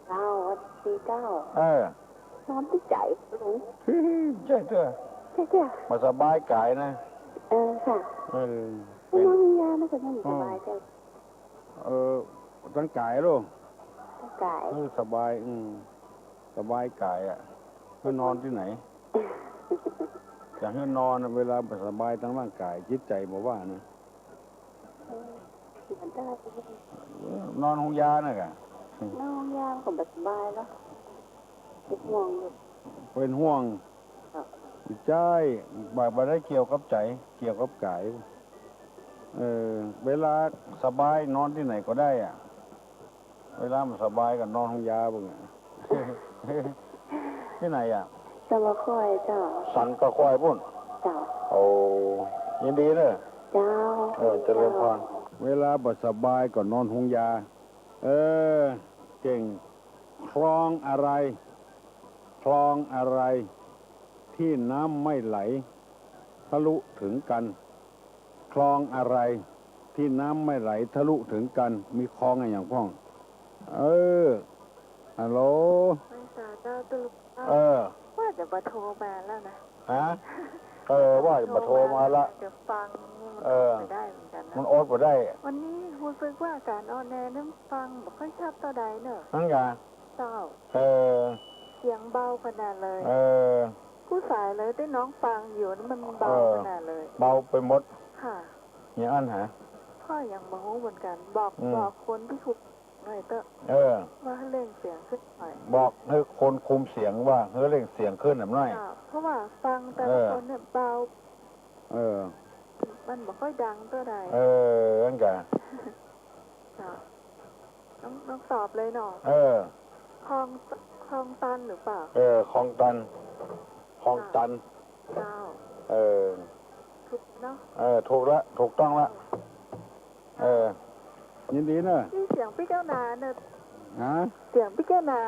เจ้า สวัสดีเจ้า เออ นอนตี้ใจ๋ลุง ใจ้เตื้อ ใจ้เตื้อ บ่สบายก๋ายนะ เออ ค่ะ เออ นอนยามันก็ยังบ่สบายเจ้า เออ ตังก๋ายโลก ตังก๋าย เออ สบาย อืม สบายก๋ายอะ หื้อนอนตี้ไหน จะหื้อนอนอะ เวลาบ่สบายตังร่างก๋าย จิตใจ๋บ่ว่านะ เออ มันได้ นอนโฮงยาน่ะก่ะ นอนโฮงยามันก็บ่สบายเนาะ เป๋นห่วงอยู่ เป๋นห่วง ครับ ใจ้ บ่ บ่ได้เกี่ยวกับใจ๋ เกี่ยวกับก๋าย เออ เวลาสบายนอนตี้ไหนก็ได้อะ เวลาบ่สบายก็นอนโฮงยาเบิ่งอะ ตี้ไหนอะ สันกะข้อยเจ้า สันกะข้อยปู๊น เจ้า โอ้ ยินดีเนอะ เจ้า เออ เจริญพร เวลาบ่สบายก็นอนโฮงยา เออ เก่ง คลองอะไร คลองอะไร ตี้น้ำไม่ไหลทะลุถึงกั๋น คลองอะไรตี้น้ำไม่ไหลทะลุถึงกั๋น มีคลองอะหยังพ่อง เออ ฮัลโหล ไม่ทราบเจ้า ตุ๊ลุงเจ้า เออ ว่าจะบ่โทรมาแล้วนะ ฮะ เออ ว่าจะบ่โทรมาละ จะฟังนี่มัน เออ อดบ่ได้เหมือนกั๋นนะ มันอดบ่ได้ วันนี้ฮู้สึกว่าก๋านออนแอร์นี่ฟังบ่ค่อยชัดเต้าใดเนอะ นั่นก่ะ เจ้า เออ เสียงเบาขนาดเลย เออ กู้สายเลยตี้น้องฟังอยู่นี่มันเบา เออ ขนาดเลย เบาไปหมด ค่ะ อย่างอั้นหา ข้อยยังบ่ฮู้เหมือนกั๋น บอก อืม บอกคนตี้ฮู้หน่อยเต๊อะ เออ ว่าหื้อเร่งเสียงขึ้นหน่อย บอกหื้อคนคุมเสียงว่าหื้อเร่งเสียงขึ้นหน่อย เจ้า เพราะว่าฟังแต่ละคนเนี่ยเบา เออ เออ มันบ่ค่อยดังเต้าใด เออ อั้นก่ะ เจ้า น้อง น้องตอบเลยเนาะ เออ คลอง คลองตันหรือเปล่า เออ คลองตัน คลองตัน เจ้า เออ ถูกเนาะ เออ ถูกละ ถูกต้องละ เออ ยินดีเนอะ นี่เสียงปิ๊กแก้วนาเนอะ ฮะ เสียงปิ๊กแก้วนา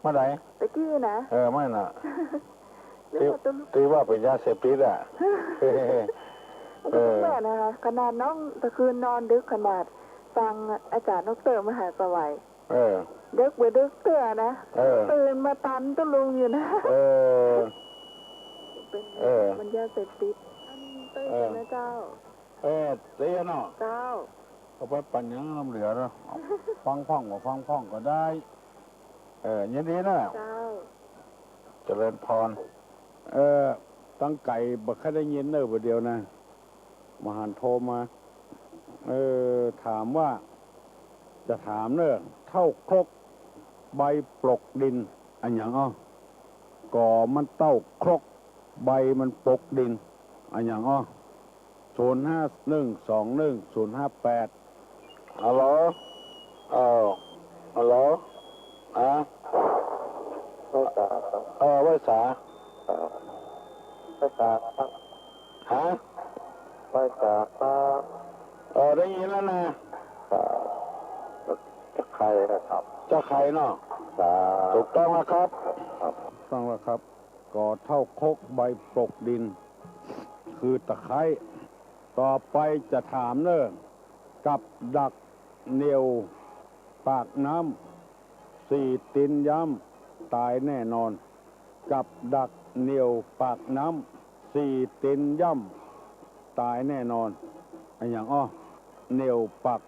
เมื่อไหร่ ตะกี้นะ เออ ไม่น่ะ นึกว่าตุ้ม ตี้ ตี้ว่าเป๋นยาเสพติดอะ เออ แม่นะคะ ขนาดน้องตะคืนนอนดึกขนาดฟังอาจ๋ารย์ดอกเตอร์มหาสวัย เออ ดึกบ่ดึกเตื้อนะ เออ ตื่นมาตันตุ๊ลุงอยู่นะ เออ เป็น เออ มันยาเสพติด อันนี้เต้ย เออ นะเจ้า เออ เตี้ยเนาะ เจ้า เอาไปปั๋นหยังน้ำเหลือเนาะ ฟังพ่องบ่ฟังพ่องก็ได้ เออ ยินดีนะ เจ้า เจริญพร เออ ตังไก๋บ่ค่อยได้ยินเนอะ บ่าเดี๋ยวนะ บ่หันโทรมา เออ ถามว่า จะถามเนอะ เต้าครกใบปลกดิน อะหยังอ้อ ก่อมันเต้าครก ใบมันปลกดิน อะหยังอ้อ ศูนย์ห้าหนึ่งสองหนึ่งศูนย์ห้าแปด ฮัลโหล เออ ฮัลโหล ฮะ ไหว้สา เออ ไหว้สา ไหว้สา ฮะ ไหว้สา เออ ได้ยินแล้วนะ จะใครนะครับ จะใครเนาะ ถูกต้องแล้วครับ ถูกต้องแล้วครับ ก่อเต้าครกใบปลกดิน คือตะไคร้ ต่อไปจะถามเนอะ กับดักเหนี่ยวปากน้ำ สี่ตี๋นย่ำ ต๋ายแน่นอน กับดักเหนี่ยวปากน้ำ สี่ตี๋นย่ำ ต๋ายแน่นอน อะหยังอ้อ เหนี่ยวปาก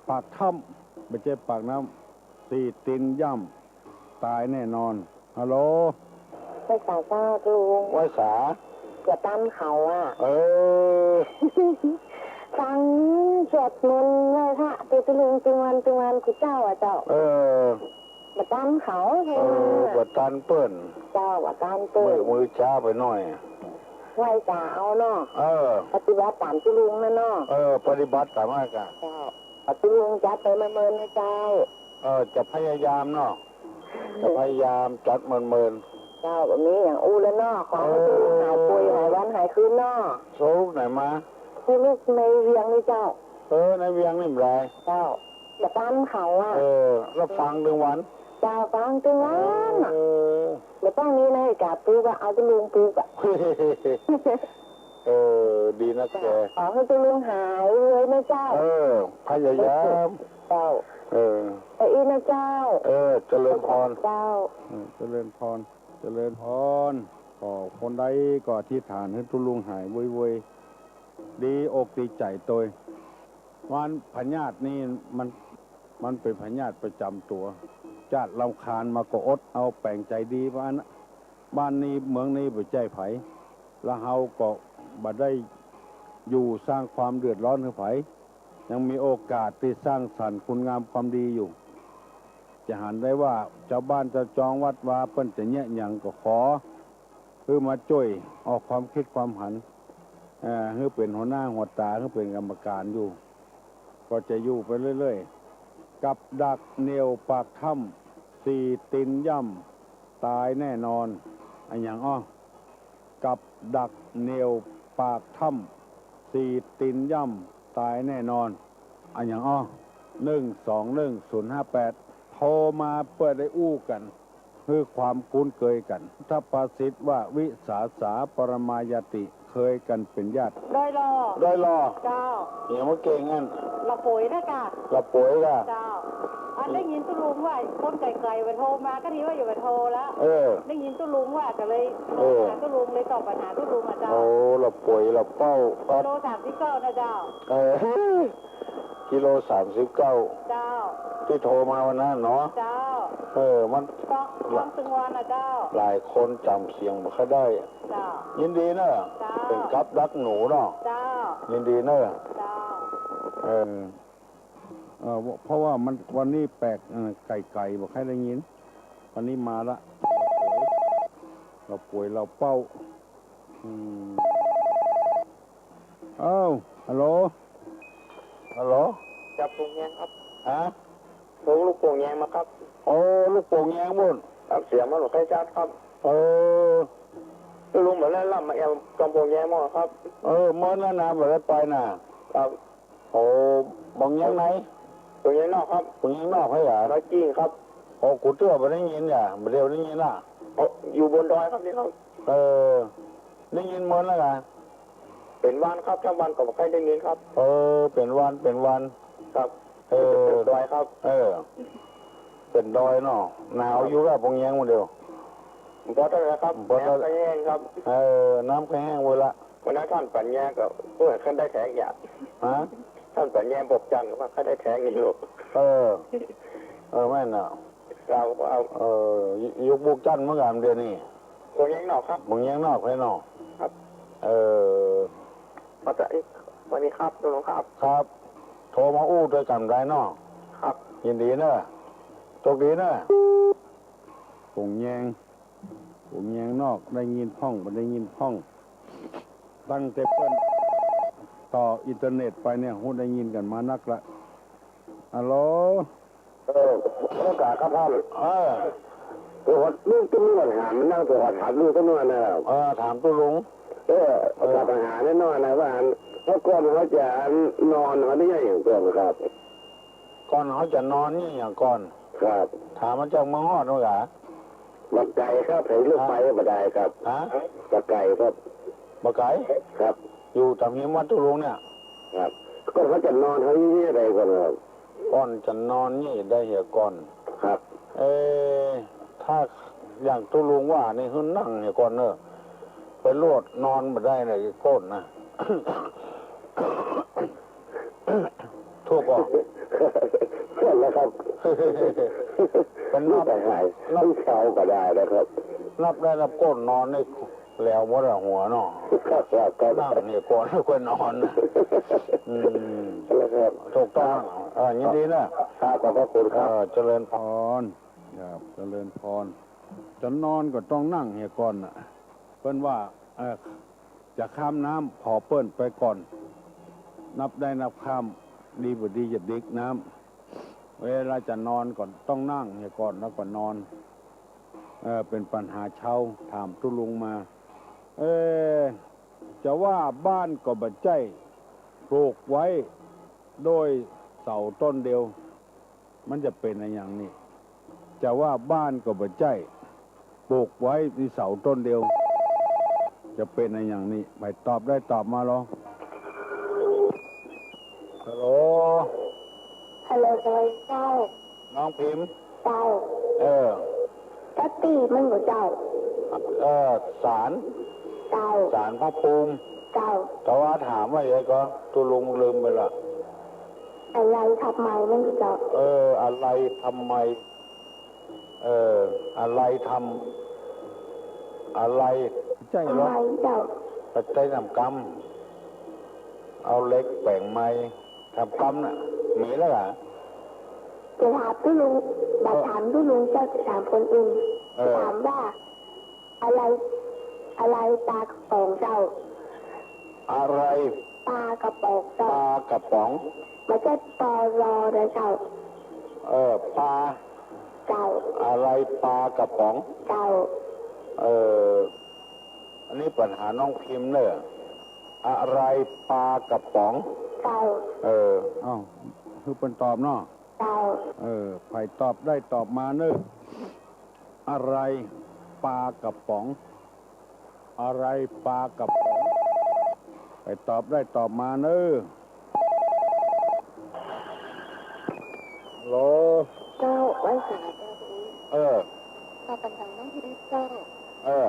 ปากถ้ำ บ่ใจ้ปากน้ำ สี่ตี๋นย่ำ ต๋ายแน่นอน ฮัลโหล ไหว้สาเจ้าตุ๊ลุง ไหว้สา เกือบตันเขาอะ เออ ฟังสวดมนต์ไหว้พระตุ๊ลุงตึงวันตึงวันกู้เจ้าอะเจ้า เออ บ่ตันเขา เออ บ่ตันเปิ้น เจ้า บ่ตันเปิ้น มื้อ มื้อจ๊าไปหน้อย ไหว้สาเอาเนาะ เออ ปฏิบัติต๋ามตุ๊ลุงนั่นเนาะ เออ ปฏิบัติต๋ามนั้นก่ะ เจ้า ตุ๊ลุงจัดไปเมินๆ นะเจ้า เออ จะพยายามเนาะ จะพยายามจัดเมินๆ เจ้า บ่มีหยังอู้แล้วเนาะ ขอหื้อตุ๊ลุงหายป่วยหายวันหายคืนเนาะ เออ ตุ๊ลุงไหนมา ตุ๊ลุงในเวียงนี่เจ้า เออ ในเวียงนี่บ่ได้ เจ้า บ่ตันเขาอะ เออ แล้วฟังตึงวัน เจ้า ฟังตึงวันอะ เออ บ่ต้องมีนาฬิกาปลุกอะ เอาตุ๊ลุงปลุกอะ เออ ดีนักแก ขอหื้อตุ๊ลุงหายเลยนะเจ้า เออ พยายาม เจ้า เออ ไปอีกนะเจ้า เออ เจริญพร เจ้า เออ เจริญพร เจริญพร ก็คนใดก็อธิษฐานหื้อตุ๊ลุงหายไวๆ ดีอกดีใจ๋ตวย มันพยาธินี่มัน มันเป๋นพยาธิประจ๋ำตั๋ว จ๊าดรำคาญมาก็อดเอา แป๋งใจ๋ดีว่าอั้นนะ บ้านนี้เมืองนี้บ่ใจ้ใผ แล้วเฮาก็บ่ได้อยู่สร้างความเดือดร้อนหื้อใผ ยังมีโอกาสตี้สร้างสรรค์คุณงามความดีอยู่ จะหันได้ว่าจาวบ้านจาวจองวัดวาเปิ้นจะเยียะหยังก็ขอ หื้อมาจ้วยออกความกึ๊ดความหัน เอ่อ หื้อเป๋นหัวหน้าหัวต๋า หื้อเป๋นกรรมก๋านอยู่ ก็จะอยู่ไปเรื่อยๆ กับดักเหนี่ยวปากถ้ำ สี่ตี๋นย่ำ ต๋ายแน่นอน อะหยังอ้อ กับดักเหนี่ยวปากถ้ำ สี่ตี๋นย่ำ ต๋ายแน่นอน อะหยังอ้อ หนึ่งสองหนึ่งศูนย์ห้าแปด โทรมาเปื้อได้อู้กั๋น หื้อความคุ้นเคยกั๋น พุทธภาษิตว่า วิสาสาปรมายาติ เคยกั๋นเป๋นญาติ ดอยหล่อ ดอยหล่อ เจ้า เหียมาเก่งอั้น ละโป๋ยนะกะ ละโป๋ยกะ เจ้า อันได้ยินตุ๊ลุงว่าคนไก๋ๆ บ่โทรมา ก็ดีว่าอย่าไปโทรละ เออ ได้ยินตุ๊ลุงว่าก็เลย เออ โทรหาตุ๊ลุง เลยตอบปัญหาตุ๊ลุงอะเจ้า โอ้ ละโป๋ยละเป้า กิโลสามสิบเก้านะเจ้า เออ กิโลสามสิบเก้า เจ้า ตี้โทรมาวันนั้นเนาะ เจ้า เออ มัน ฟังตึงวันนะเจ้า หลายคนจ๋ำเสียงบ่ค่อยได้ เจ้า ยินดีเนอะ เจ้า เป๋นกับดักหนูเนาะ เจ้า ยินดีเนอะ เจ้า เออ เออ เพราะว่ามัน วันนี้แปลก เออ ไก๋ๆ บ่ค่อยได้ยิน วันนี้มาละ ละโป๋ยละเป้า อืม เอ้า ฮัลโหล ฮัลโหล จับโป่งแยงครับ ฮะ โป่ง ลูกโป่งแยงมาครับ โอ้ ลูกโป่งแยงปู๊น ครับ เสียงมันบ่ค่อยชัดครับ เออ ลุงบ่ได้ลำมาแอวตองโป่งแยงมั่งครับ เออ เมินแล้วนะ บ่ได้ไปนะ ครับ โอ้ โป่งแยงไหน โป่งแยงนอกครับ โป่งแยงนอกใช่เหรอ ดอยจริงครับ โอ้ กูเตื้อบ่ได้ยินอ่ะ บ่เดียวได้ยินละ โอ้ อยู่บนดอยครับนี่ครับ เออ ได้ยินเมินแล้วกะ เป๋นวันครับ ถ้าวันก็บ่ค่อยได้ยินครับ เออ เป๋นวัน เป๋นวัน ครับ เออ ดอยครับ เออ เป๋นดอยเนาะ หนาวอยู่ละ โป่งแยงหมู่เดียว บ่เต้าไหร่ครับ บ่เต้า น้ำก็แห้งครับ เออ น้ำก็แห้งเว้ยละ วันนั้นต้านปั๋ญญาก็ โอ้ย คันได้แถงอย่าง ฮะ ต้านปั๋ญญาบอกจังว่าคันได้แถงอยู่ เออ เออ แม่นน่ะ เราก็เอา เออ ยุคบุกจั้นเหมือนกั๋นเดี๋ยวนี้ โป่งแยงนอกครับ โป่งแยงนอกไปเนาะ ครับ เออ มาจาก สวัสดีครับ ลุงครับ ครับ โทรมาอู้ตวยกั๋นได้เนาะ ครับ ยินดีเนอะ โชคดีเนอะ โป่งแยง โป่งแยงนอก ได้ยินพ่อง บ่ได้ยินพ่อง ตั้งแต่เปิ้นต่ออินเทอร์เน็ตไปเนี่ย ฮู้ได้ยินกั๋นมานักละ ฮัลโหล เออ โอกาสครับท่าน เออ ตัวฮอดลุงตุ้มนวลหามันนั่งตัวฮอดถามลุงตุ้มนวลนะ เออ ถามตุ๊ลุง เออ เออ ถามปัญหาแน่นอนนะว่าอัน เมื่อก่อนเขาจะนอนเขาได้อย่างก่อนครับ ก่อนเขาจะนอนนี่อย่างก่อน ครับ ถามมาจากเมืองฮอดนู่นกะ บ่ไก๋ครับ ไผลุกไปบ่ได้ครับ ฮะ บ่ไก๋ครับ บ่ไก๋ ครับ อยู่ต๋ามฮิมวัดตุ๊ลุงเนี่ย ครับ ก่อนเขาจะนอนเขานี่ได้ก่อนครับ ก่อนจะนอนนี่ได้เหียก่อน ครับ เออ ถ้าอย่างตุ๊ลุงว่านี่หื้อนั่งเหียก่อนเนอะ ไปลวดนอนบ่ได้เลยก้นนะ ถูกบ่ ใช่แล้วครับ เป็นนับ ไม่หาย นับ เช้าก็ได้นะครับ นับได้นับก้นนอนนี่แหลวหมดอะหัวเนาะ ครับ ครับ ครับ นั่งเหียก่อนแล้วค่อยนอน อืม แล้วครับ ถูกต้อง เออ ยินดีนะ ครับ ขอบพระคุณครับ เออ เจริญพร ครับ เจริญพร จะนอนก็ต้องนั่งเหียก่อนน่ะ เปิ้นว่า เอ่อ จะข้ามน้ำผ่อเปิ้นไปก่อน นับได้นับข้าม ดีบ่ดีจะดิกน้ำ เวลาจะนอนก็ต้องนั่งเหียก่อนแล้วก็นอน เอ่อ เป๋นปัญหาชาว ถามตุ๊ลุงมา เอ่อ จะว่าบ้านก็บ่ใจ้ ปลูกไว้โดยเสาต้นเดียว มันจะเป๋นอะหยังนี่ จะว่าบ้านก็บ่ใจ้ ปลูกไว้มีเสาต้นเดียว จะเป๋นอะหยังนี่ ใผตอบได้ตอบมาลอ ฮัลโหล ฮัลโหล สวัสดีเจ้า น้องพิมพ์ เจ้า เออ กะตี้มันบ่เจ้า เออ ศาล เจ้า ศาลพระภูมิ เจ้า แต่ว่าถามว่าอะไรก็ ตุ๊ลุงลืมไปละ อะไรทำไมมันบ่เจ้า เออ อะไรทำไม เออ อะไรทำ อะไร ใจ้เหรอ ทำไมเจ้า ไปใจ้น้ำกำ เอาเหล็กแป๋งไม้ ทำกำน่ะ มีแล้วเหรอ จะถามตุ๊ลุง บ่ถามตุ๊ลุงเจ้า จะถามคนอื่น เออ ถามว่า อะไร อะไรปลากระป๋องเจ้า อะไร ปลากระป๋องเจ้า ปลากระป๋อง บ่ใจ้ ปอ ลอ นะเจ้า เออ ปลา เจ้า อะไรปลากระป๋อง เจ้า เออ อันนี้ปัญหาน้องพิมพ์เนอะ อะไรปลากระป๋อง เจ้า เออ เอ้า คือเปิ้นตอบเนาะ เจ้า เออ ใผตอบได้ตอบมาเนอะ อะไรปลากระป๋อง อะไรปลากระป๋อง ใผตอบได้ตอบมาเนอะ ฮัลโหล เจ้า ไหว้สาเจ้า เออ ข้าพเจ้าน้องพิมพ์เจ้า เออ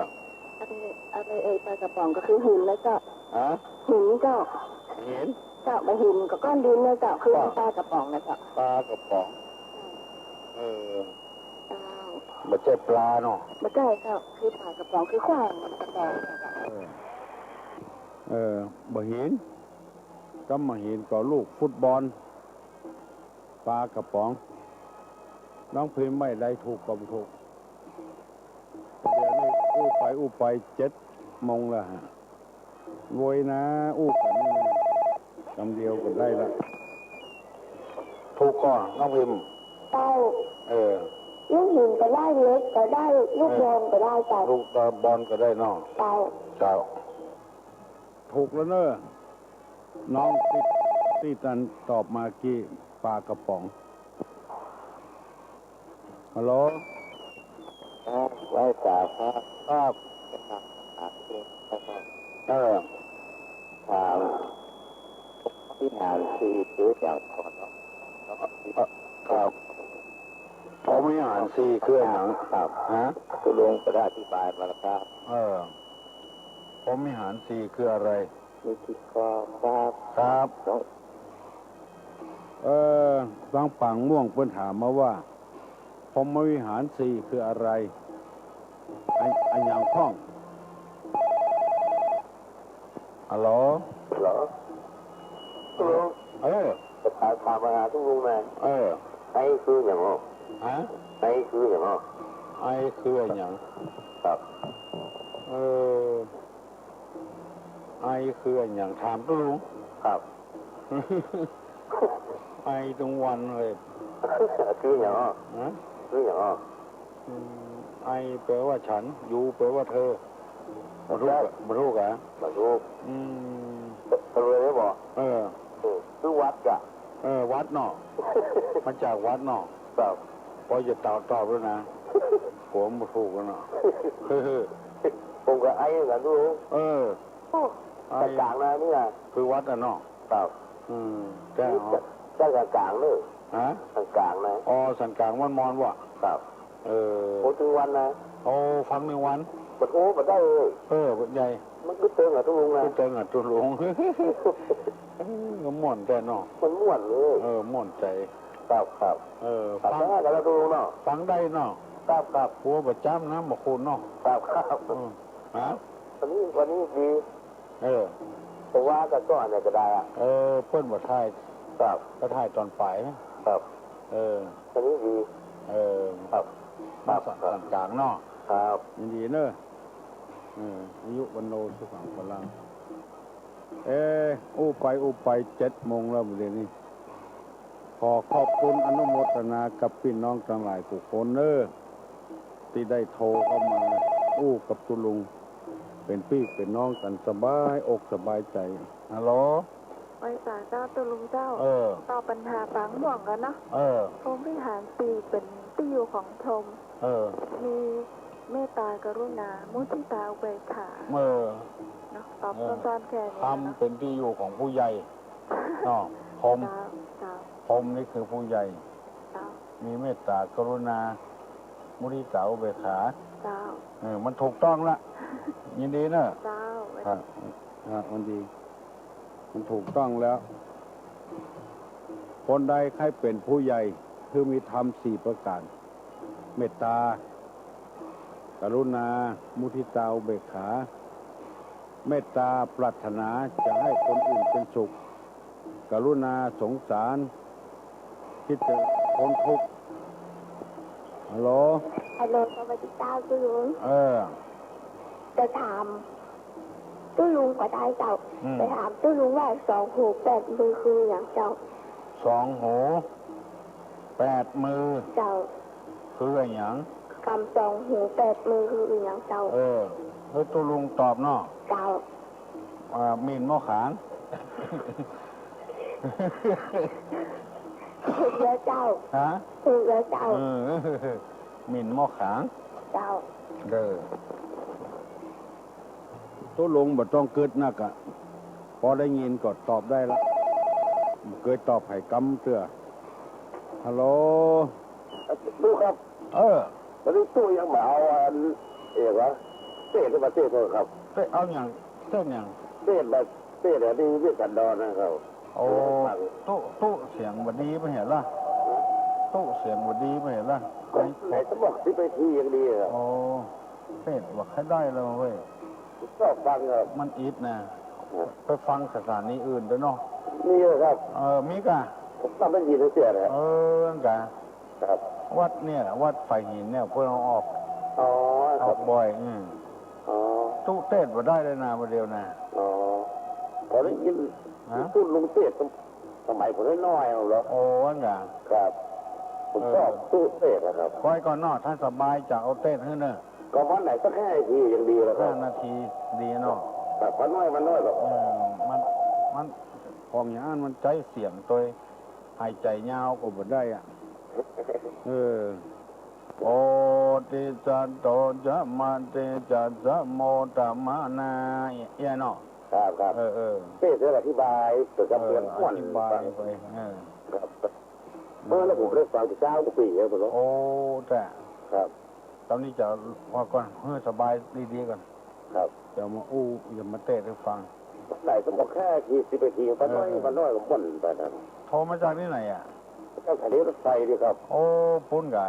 อะไร อะไรเอ่ย ปลากระป๋องก็คือหินนะเจ้า ฮะ หินเจ้า หิน เจ้า บ่หินก็ก้อนดินนะเจ้า คือ ว่า ปลากระป๋องนะเจ้า ปลากระป๋อง เออ เจ้า บ่ใจ้ปลาเนาะ บ่ใจ้เจ้า คือปลากระป๋อง คือขว้างกระป๋องนะเจ้า เออ เออ บ่หิน กำบ่หินก็ลูกฟุตบอล ปลากระป๋อง น้องพิมพ์ไว้ได้ถูกก็บ่ถูก เดี๋ยวนี้อู้ไปอู้ไปเจ็ดโมงแล้วฮะ โวยนะ อู้กั๋นนี่นะ กำเดียวก็ได้ละ ถูกก่อ น้องพิม เจ้า เออ ลูกหินก็ได้ เหล็กก็ได้ ลูกบอลก็ได้เจ้า ลูกบอลก็ได้เนาะ เจ้า เจ้า ถูกแล้วเนอะ น้องตี้ ตี้ตันตอบมากี้ ปลากระป๋อง ฮัลโหล ครับ ไหว้สาครับ ครับ เออ ถาม วิหารสี่คืออย่างก่อนเนาะ เอ่อ ครับ พรหมวิหารสี่คืออย่าง ครับ ฮะ คุณลุงก็ได้อธิบายมาแล้วครับ เออ พรหมวิหารสี่คืออะไร มีกี่ข้อครับ ครับ เอ่อ ทางปางม่วงเปิ้นถามมาว่า พรหมวิหารสี่คืออะไร อะ อะหยังพ่อง ฮัลโหล ฮัลโหล ฮัลโหล เออ จะถาม ถามมาหาคุณลุงหน่อย เออ ไอคืออย่างอ้อ ฮะ ไอคืออย่างอ้อ ไอคืออย่าง ครับ เออ ไอคืออย่าง ถามตุ๊ลุง ครับ ไอตึงวันเลย คืออย่างอ้อ ฮะ คืออย่างอ้อ อืม ไอแปลว่าฉัน ยูแปลว่าเธอ บ่ถูกอะ บ่ถูกอะ บ่ถูก อืม เธอเลยบอก เออ เออ คือวัดกะ เออ วัดเนาะ มาจากวัดเนาะ ครับ ปอจะตอบ ตอบแล้วนะ ผมบ่ถูกแล้วเนาะ ผมก็ไอเหมือนกันดู เออ โอ้ ไอ กลางๆนะเนี่ย คือวัดอะเนาะ ครับ อืม แต่ นี่ เอา สันกลางๆเนอะ ฮะ สันกลางนะ อ๋อ สันกลางม่อนๆ ว่ะ ครับ เออ โอ้ ตึงวันนะ โอ้ ฟังตึงวัน บ่โอ้ บ่ได้เลย เออ บ่ใหญ่ มันคือเติงอะตุ๊ลุงนะ คือเติงอะตุ๊ลุง เออ ม่วนแต๊เนาะ มันม่วนเลย เออ ม่วนใจ๋ ครับ ครับ เออ ครับ ฟัง แล้วตุ๊ลุงเนาะ ฟังได้เนาะ ครับ ครับ หัวประจ๋ำนะ บ่าคูณเนาะ ครับ ครับ อืม ฮะ วันนี้ วันนี้ดี เออ เพราะว่าก็ ก็อันไหนก็ได้อะ เออ เปิ้นบ่ถ่าย ครับ ก็ถ่ายต๋อนป๋ายนะ ครับ เออ วันนี้ดี เออ ครับ มันสัน ครับ สันกลางเนาะ ครับ ยินดีเนอะ เออ อายุวัณโณ สุขัง พลัง เออ อู้ไป อู้ไป เจ็ดโมงแล้วเดี๋ยวนี้ ขอขอบคุณอนุโมทนากับปี้น้องตังหลายกู้คนเนอะ ตี้ได้โทรเข้ามาอู้กับตุ๊ลุง เป๋นปี้เป๋นน้องกั๋นสบายอกสบายใจ๋ ฮัลโหล ไหว้สาเจ้าตุ๊ลุงเจ้า เออ ตอบปัญหาปางม่วงก่อนเนาะ เออ พรหมวิหารสี่เป๋นตี้อยู่ของพรหม เออ มีเมตตา กรุณา มุทิตา อุเบกขา เออ เนาะ ตอบ เออ สั้นๆ แค่นี้ ธรรม เนาะ เป๋นตี้อยู่ของผู้ใหญ่ เนาะ พรหม เจ้า เจ้า พรหมนี่คือผู้ใหญ่ เจ้า มีเมตตา กรุณา มุทิตา อุเบกขา เจ้า เออ มันถูกต้องละ ยินดีเนอะ เจ้า อ่ะ อ่ะ มันดี มันถูกต้องแล้ว คนใดใค่เป๋นผู้ใหญ่ คือมีธรรมสี่ประก๋าน เมตตา กรุณา มุทิตา อุเบกขา เมตตาปรารถนาจะให้คนอื่นเป๋นสุข กรุณาสงสาร คิดจะพ้นทุกข์ ฮัลโหล ฮัลโหล สวัสดีเจ้าตุ๊ลุง เออ จะถามตุ๊ลุงก็ได้เจ้า อืม จะถามตุ๊ลุงว่าสองหูแปดมือคืออย่างเจ้า สองหูแปดมือ เจ้า คืออะหยัง กำสองหูแปดมือคืออะหยังเจ้า เออ เฮ้ย ตุ๊ลุงตอบเนาะ เจ้า อ่า หมิ่นหม้อขาง ถูกแล้วเจ้า ฮะ ถูกแล้วเจ้า เออ หมิ่นหม้อขาง เจ้า เออ ตุ๊ลุงบ่ต้องกึ๊ดนักอะ ปอได้ยินก็ตอบได้ละ บ่เกยตอบใผกำเตื้อ ฮัลโหล ตุ๊ครับ เออ วันนี้ตุ๊ยังมาเอาอันเอกวะ เศษมาเศษโทษครับ เศษเอาหยัง เศษหยัง เศษมาเศษอันนี้เวชสันดรนะครับ โอ้ ตุ๊ ตุ๊เสียงบ่ดีไปเหียละ ตุ๊เสียงบ่ดีไปเหียละ ไหนสมองที่ไปทีอย่างดีครับ โอ้ เศษว่าใค่ได้แล้วเว้ย ชอบฟังครับ มันอิดนะ ครับ ไปฟังสถานีอื่นด้วยเนาะ มีอยู่ครับ เออ มีกะ ผมฟังได้ยินเสียงนะ เออ นั่นกะ ครับ วัดเนี่ย วัดฝายหินเนี่ย เปิ้นเอาออก อ๋อ ครับ ออกบ่อย อืม อ๋อ ตุ๊เตศน์บ่ได้เลยนะ บ่าเดี่ยวนะ อ๋อ ผมได้ยิน ฮะ ตู้ลุงเตศน์สมัยผมน้อยๆ นั่นแหละ โอ้ ว่างั้น ครับ ผมชอบ เออ ตู้เตศน์นะครับ ก้อยก่อนเนาะ ถ้าสบายจะเอาเตศน์หื้อเน่อ ก็วันไหนสักห้านาทียังดีแล้วครับ ห้านาทีดีเนาะ ครับ วันน้อย วันน้อยหรอก เออ มัน มัน ของอย่างนั้นมันใจ๊เสียงโตย หายใจ๋ยาวก็บ่ได้อะ เออ โอติสสะโต จะมะเตสสะ โมตมะนา เอี้ยเนาะ ครับ ครับ เออ เออ เตศน์จะอธิบายเกี่ยวกับ เออ เรื่องม่วน อธิบายไป เออ ครับ เออ แล้วผมได้ฟังแต่เจ๊าก็ปี๋แล้ว โอ้ แต่ ครับ ต๋อนนี้จะว่าก่อน เออ สบายดีๆ ก่อน ครับ เดี๋ยวมาอู้ เดี๋ยวมาเตศน์หื้อฟัง ไหนก็บอกแค่ทีสิบนาที ป้าน้อย เออ ป้าน้อยก็บ่นไปนะ โทรมาจากที่ไหนอะ จากสถานีรถไฟนี่ครับ โอ้ ปู๊นกา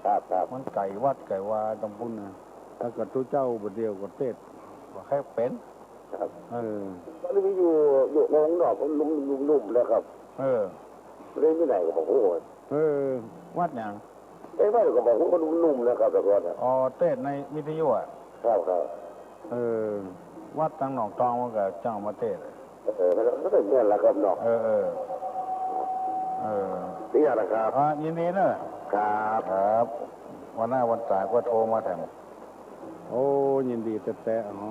ครับ ครับ มันไก๋วัดไก๋วาตรงปู๊นนะ แล้วก็ตุ๊เจ้าบ่าเดี่ยวก็เตศน์ บ่าแค่เป๋น ครับ เออ ต๋อนนี้มีอยู่ อยู่วงนอก หนุ่มๆ แล้วครับ เออ เลยมีไหนก็บอก โอ้ เออ วัดหยัง เอ้ย ว่าก็บอกว่าหนุ่มๆ นะครับ แต่ก่อนน่ะ อ๋อ เตศน์ในวิทยุอะ ครับ ครับ เออ วัดตังหนองตองมันก็จังมาเตศน์ เออ แล้วก็เป็นเพื่อนแล้วครับเนาะ เออ เออ เออ นี่นะครับ อ่า ยินดีเนอะ ครับ ครับ วันหน้าวันต๋ายก็โทรมาแถม โอ้ ยินดีแต๊ๆ อ๋อ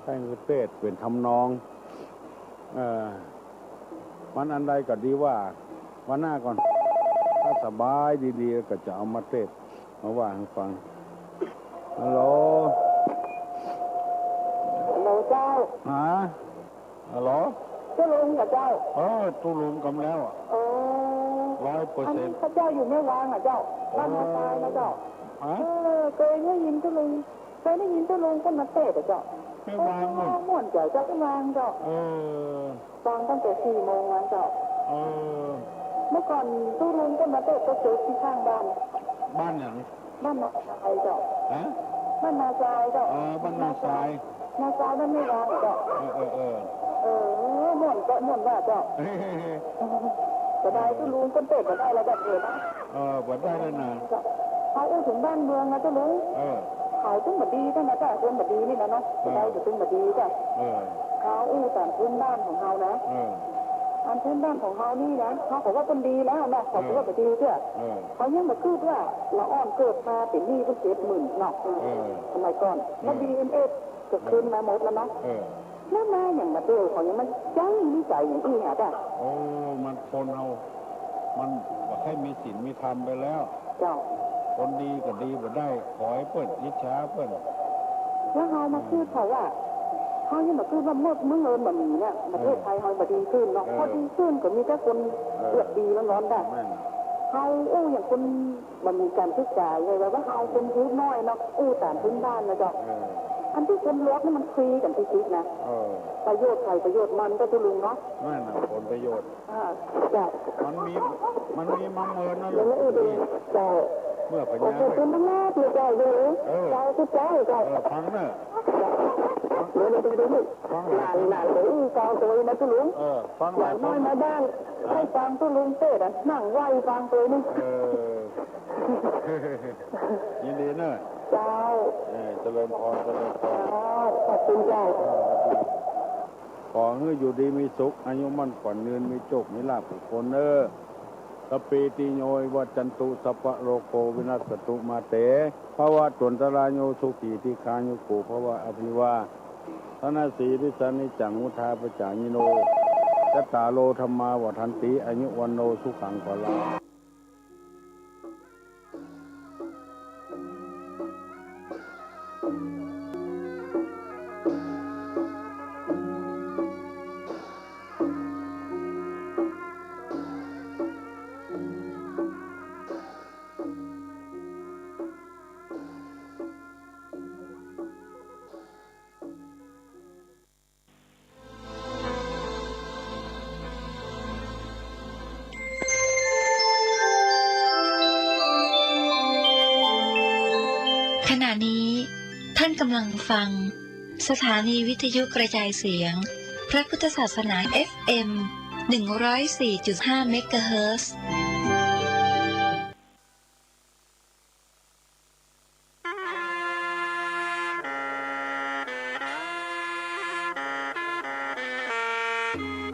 แต่งเตศน์เป๋นทำนอง เอ่อ มันอันใดก็ดีว่า วันหน้าก่อน ถ้าสบายดีๆ ก็จะเอามาเตศน์ มาว่าหื้อฟัง ฮัลโหล ฮัลโหลเจ้า ฮะ ฮัลโหล ตุ๊ลุงก่อเจ้า เออ ตุ๊ลุงกำแล้วอะ อ๋อ ร้อยเปอร์เซ็นต์ อันนี้ข้าเจ้าอยู่แม่วางก่อเจ้า บ้านนาซายนะเจ้า ฮะ เออ เกยได้ยินตุ๊ลุง เกยได้ยินตุ๊ลุงเปิ้นมาเตศน์อะเจ้า แม่วาง โอ้ ม่วนใจ๋เจ้า แม่วางเจ้า เออ ฟังตั้งแต่สี่โมงนั้นเจ้า เออ เมื่อก่อนตุ๊ลุงเปิ้นมาเตศน์ก็เจอตี้ข้างบ้าน บ้านหยัง บ้านนาซายเจ้า ฮะ บ้านนาซายเจ้า อ๋อ บ้านนาซาย นาซายบ้านแม่วางเจ้า เออ เออ เออ เออ ม่วนเจ้า ม่วนว่าเจ้า จะได้ตุ๊ลุงเปิ้นเตศน์ก็ได้แล้วแบบนี้นะ เออ บ่ได้แล้วนะ เฮาอู้เถิงบ้านเมืองนะตุ๊ลุง เออ เขาตึงบ่ดีเจ้านะเจ้า คนบ่ดีนี่นะเนาะ เออ จะได้ก็ตึงบ่ดีเจ้า เออ เฮาอู้ต๋ามพื้นบ้านของเฮานะ เออ อันพื้นบ้านของเฮานี่นะ เฮาก็ว่าเปิ้นดีแล้วเนาะ เขาก็ว่าบ่ดีเจ้า เออ เขายังบ่กึ๊ดว่าละอ่อนเกิดมาเป๋นหนี้เปิ้นเจ็ดหมื่นเนาะ เออ สมัยก่อน เออ แล้ว บีเอ็มเอส ก็ขึ้นมาหมดแล้วเนาะ เออ แล้วมาอย่างมาเดียวเขายังมันจังนิสัยอย่างอี้หาเจ้า โอ้ มันคนเฮา มันบ่ใค่มีศีลมีธรรมไปแล้ว เจ้า คนดีก็ดีบ่ได้ ขอยเปิ้น อิจฉาเปิ้น แล้วเฮามาคิดเขาว่า เฮายังบ่คิดว่าเมือง เมืองอื่นบ่มีเนี่ย ประเทศไทยเฮาบ่ดีขึ้นเนาะ เออ พอดีขึ้นก็มีแต่คน เออ เลือกดีล้วนๆ ได้ แม่น เฮาอู้อย่างคน บ่มีก๋านศึกษาเลย ว่า ว่าเฮาคนฮู้น้อยเนาะ อู้ต๋ามพื้นบ้านนะเจ้า เออ อันตี้คนลวกนี่มันคุยกั๋นติดๆ นะ เออ ประโยชน์ใผประโยชน์มันเจ้าตุ๊ลุงเนาะ นั่นน่ะ ผลประโยชน์ อ่า เจ้า มันมี มันมีมาเมินนั่นแหละ เดี๋ยวนะ เจ้า เมื่อพญา โอ้โห นาค คุณพระนาค เจ้าอยู่ เออ เจ้าคือเจ้า เจ้า เออ ฟังเน่อ เดี๋ยว เดี๋ยว เดี๋ยว ฟังหลาย หลาน หลาน เดี๋ยวอู้ฟังโตยนะตุ๊ลุง เออ ฟังหลาย หลานน้อย คน มาบ้าน ฮะ ให้ฟังตุ๊ลุงเตศน์อะ นั่งไหว้ฟังโตยนี่ เออ ยินดีเนอะ เจ้า เออ เจริญพร เจริญพร เจ้า ขอบคุณเจ้า เออ ขอหื้ออยู่ดีมีสุข อายุมั่นขวัญยืน มีโจค มีลาภกู้คนเนอะ สัพพีติโย วิวัชชันตุ สัพพะโรโค วินัสสะตุ มาเต ภวัตวันตรายโย สุขี ทีฆายุโก ภะวะ อะภิวาทะนะสีลิสสะ นิจจัง วุฑฒาปะจายิโน จัตตาโร ธัมมา วัฑฒันติ อายุ วัณโณ สุขัง พะลังขณะนี้ท่านกำลังฟังสถานีวิทยุกระจายเสียงพระพุทธศาสนา เอฟเอ็ม หนึ่งร้อยสี่จุดห้า เมกะเฮิรตซ์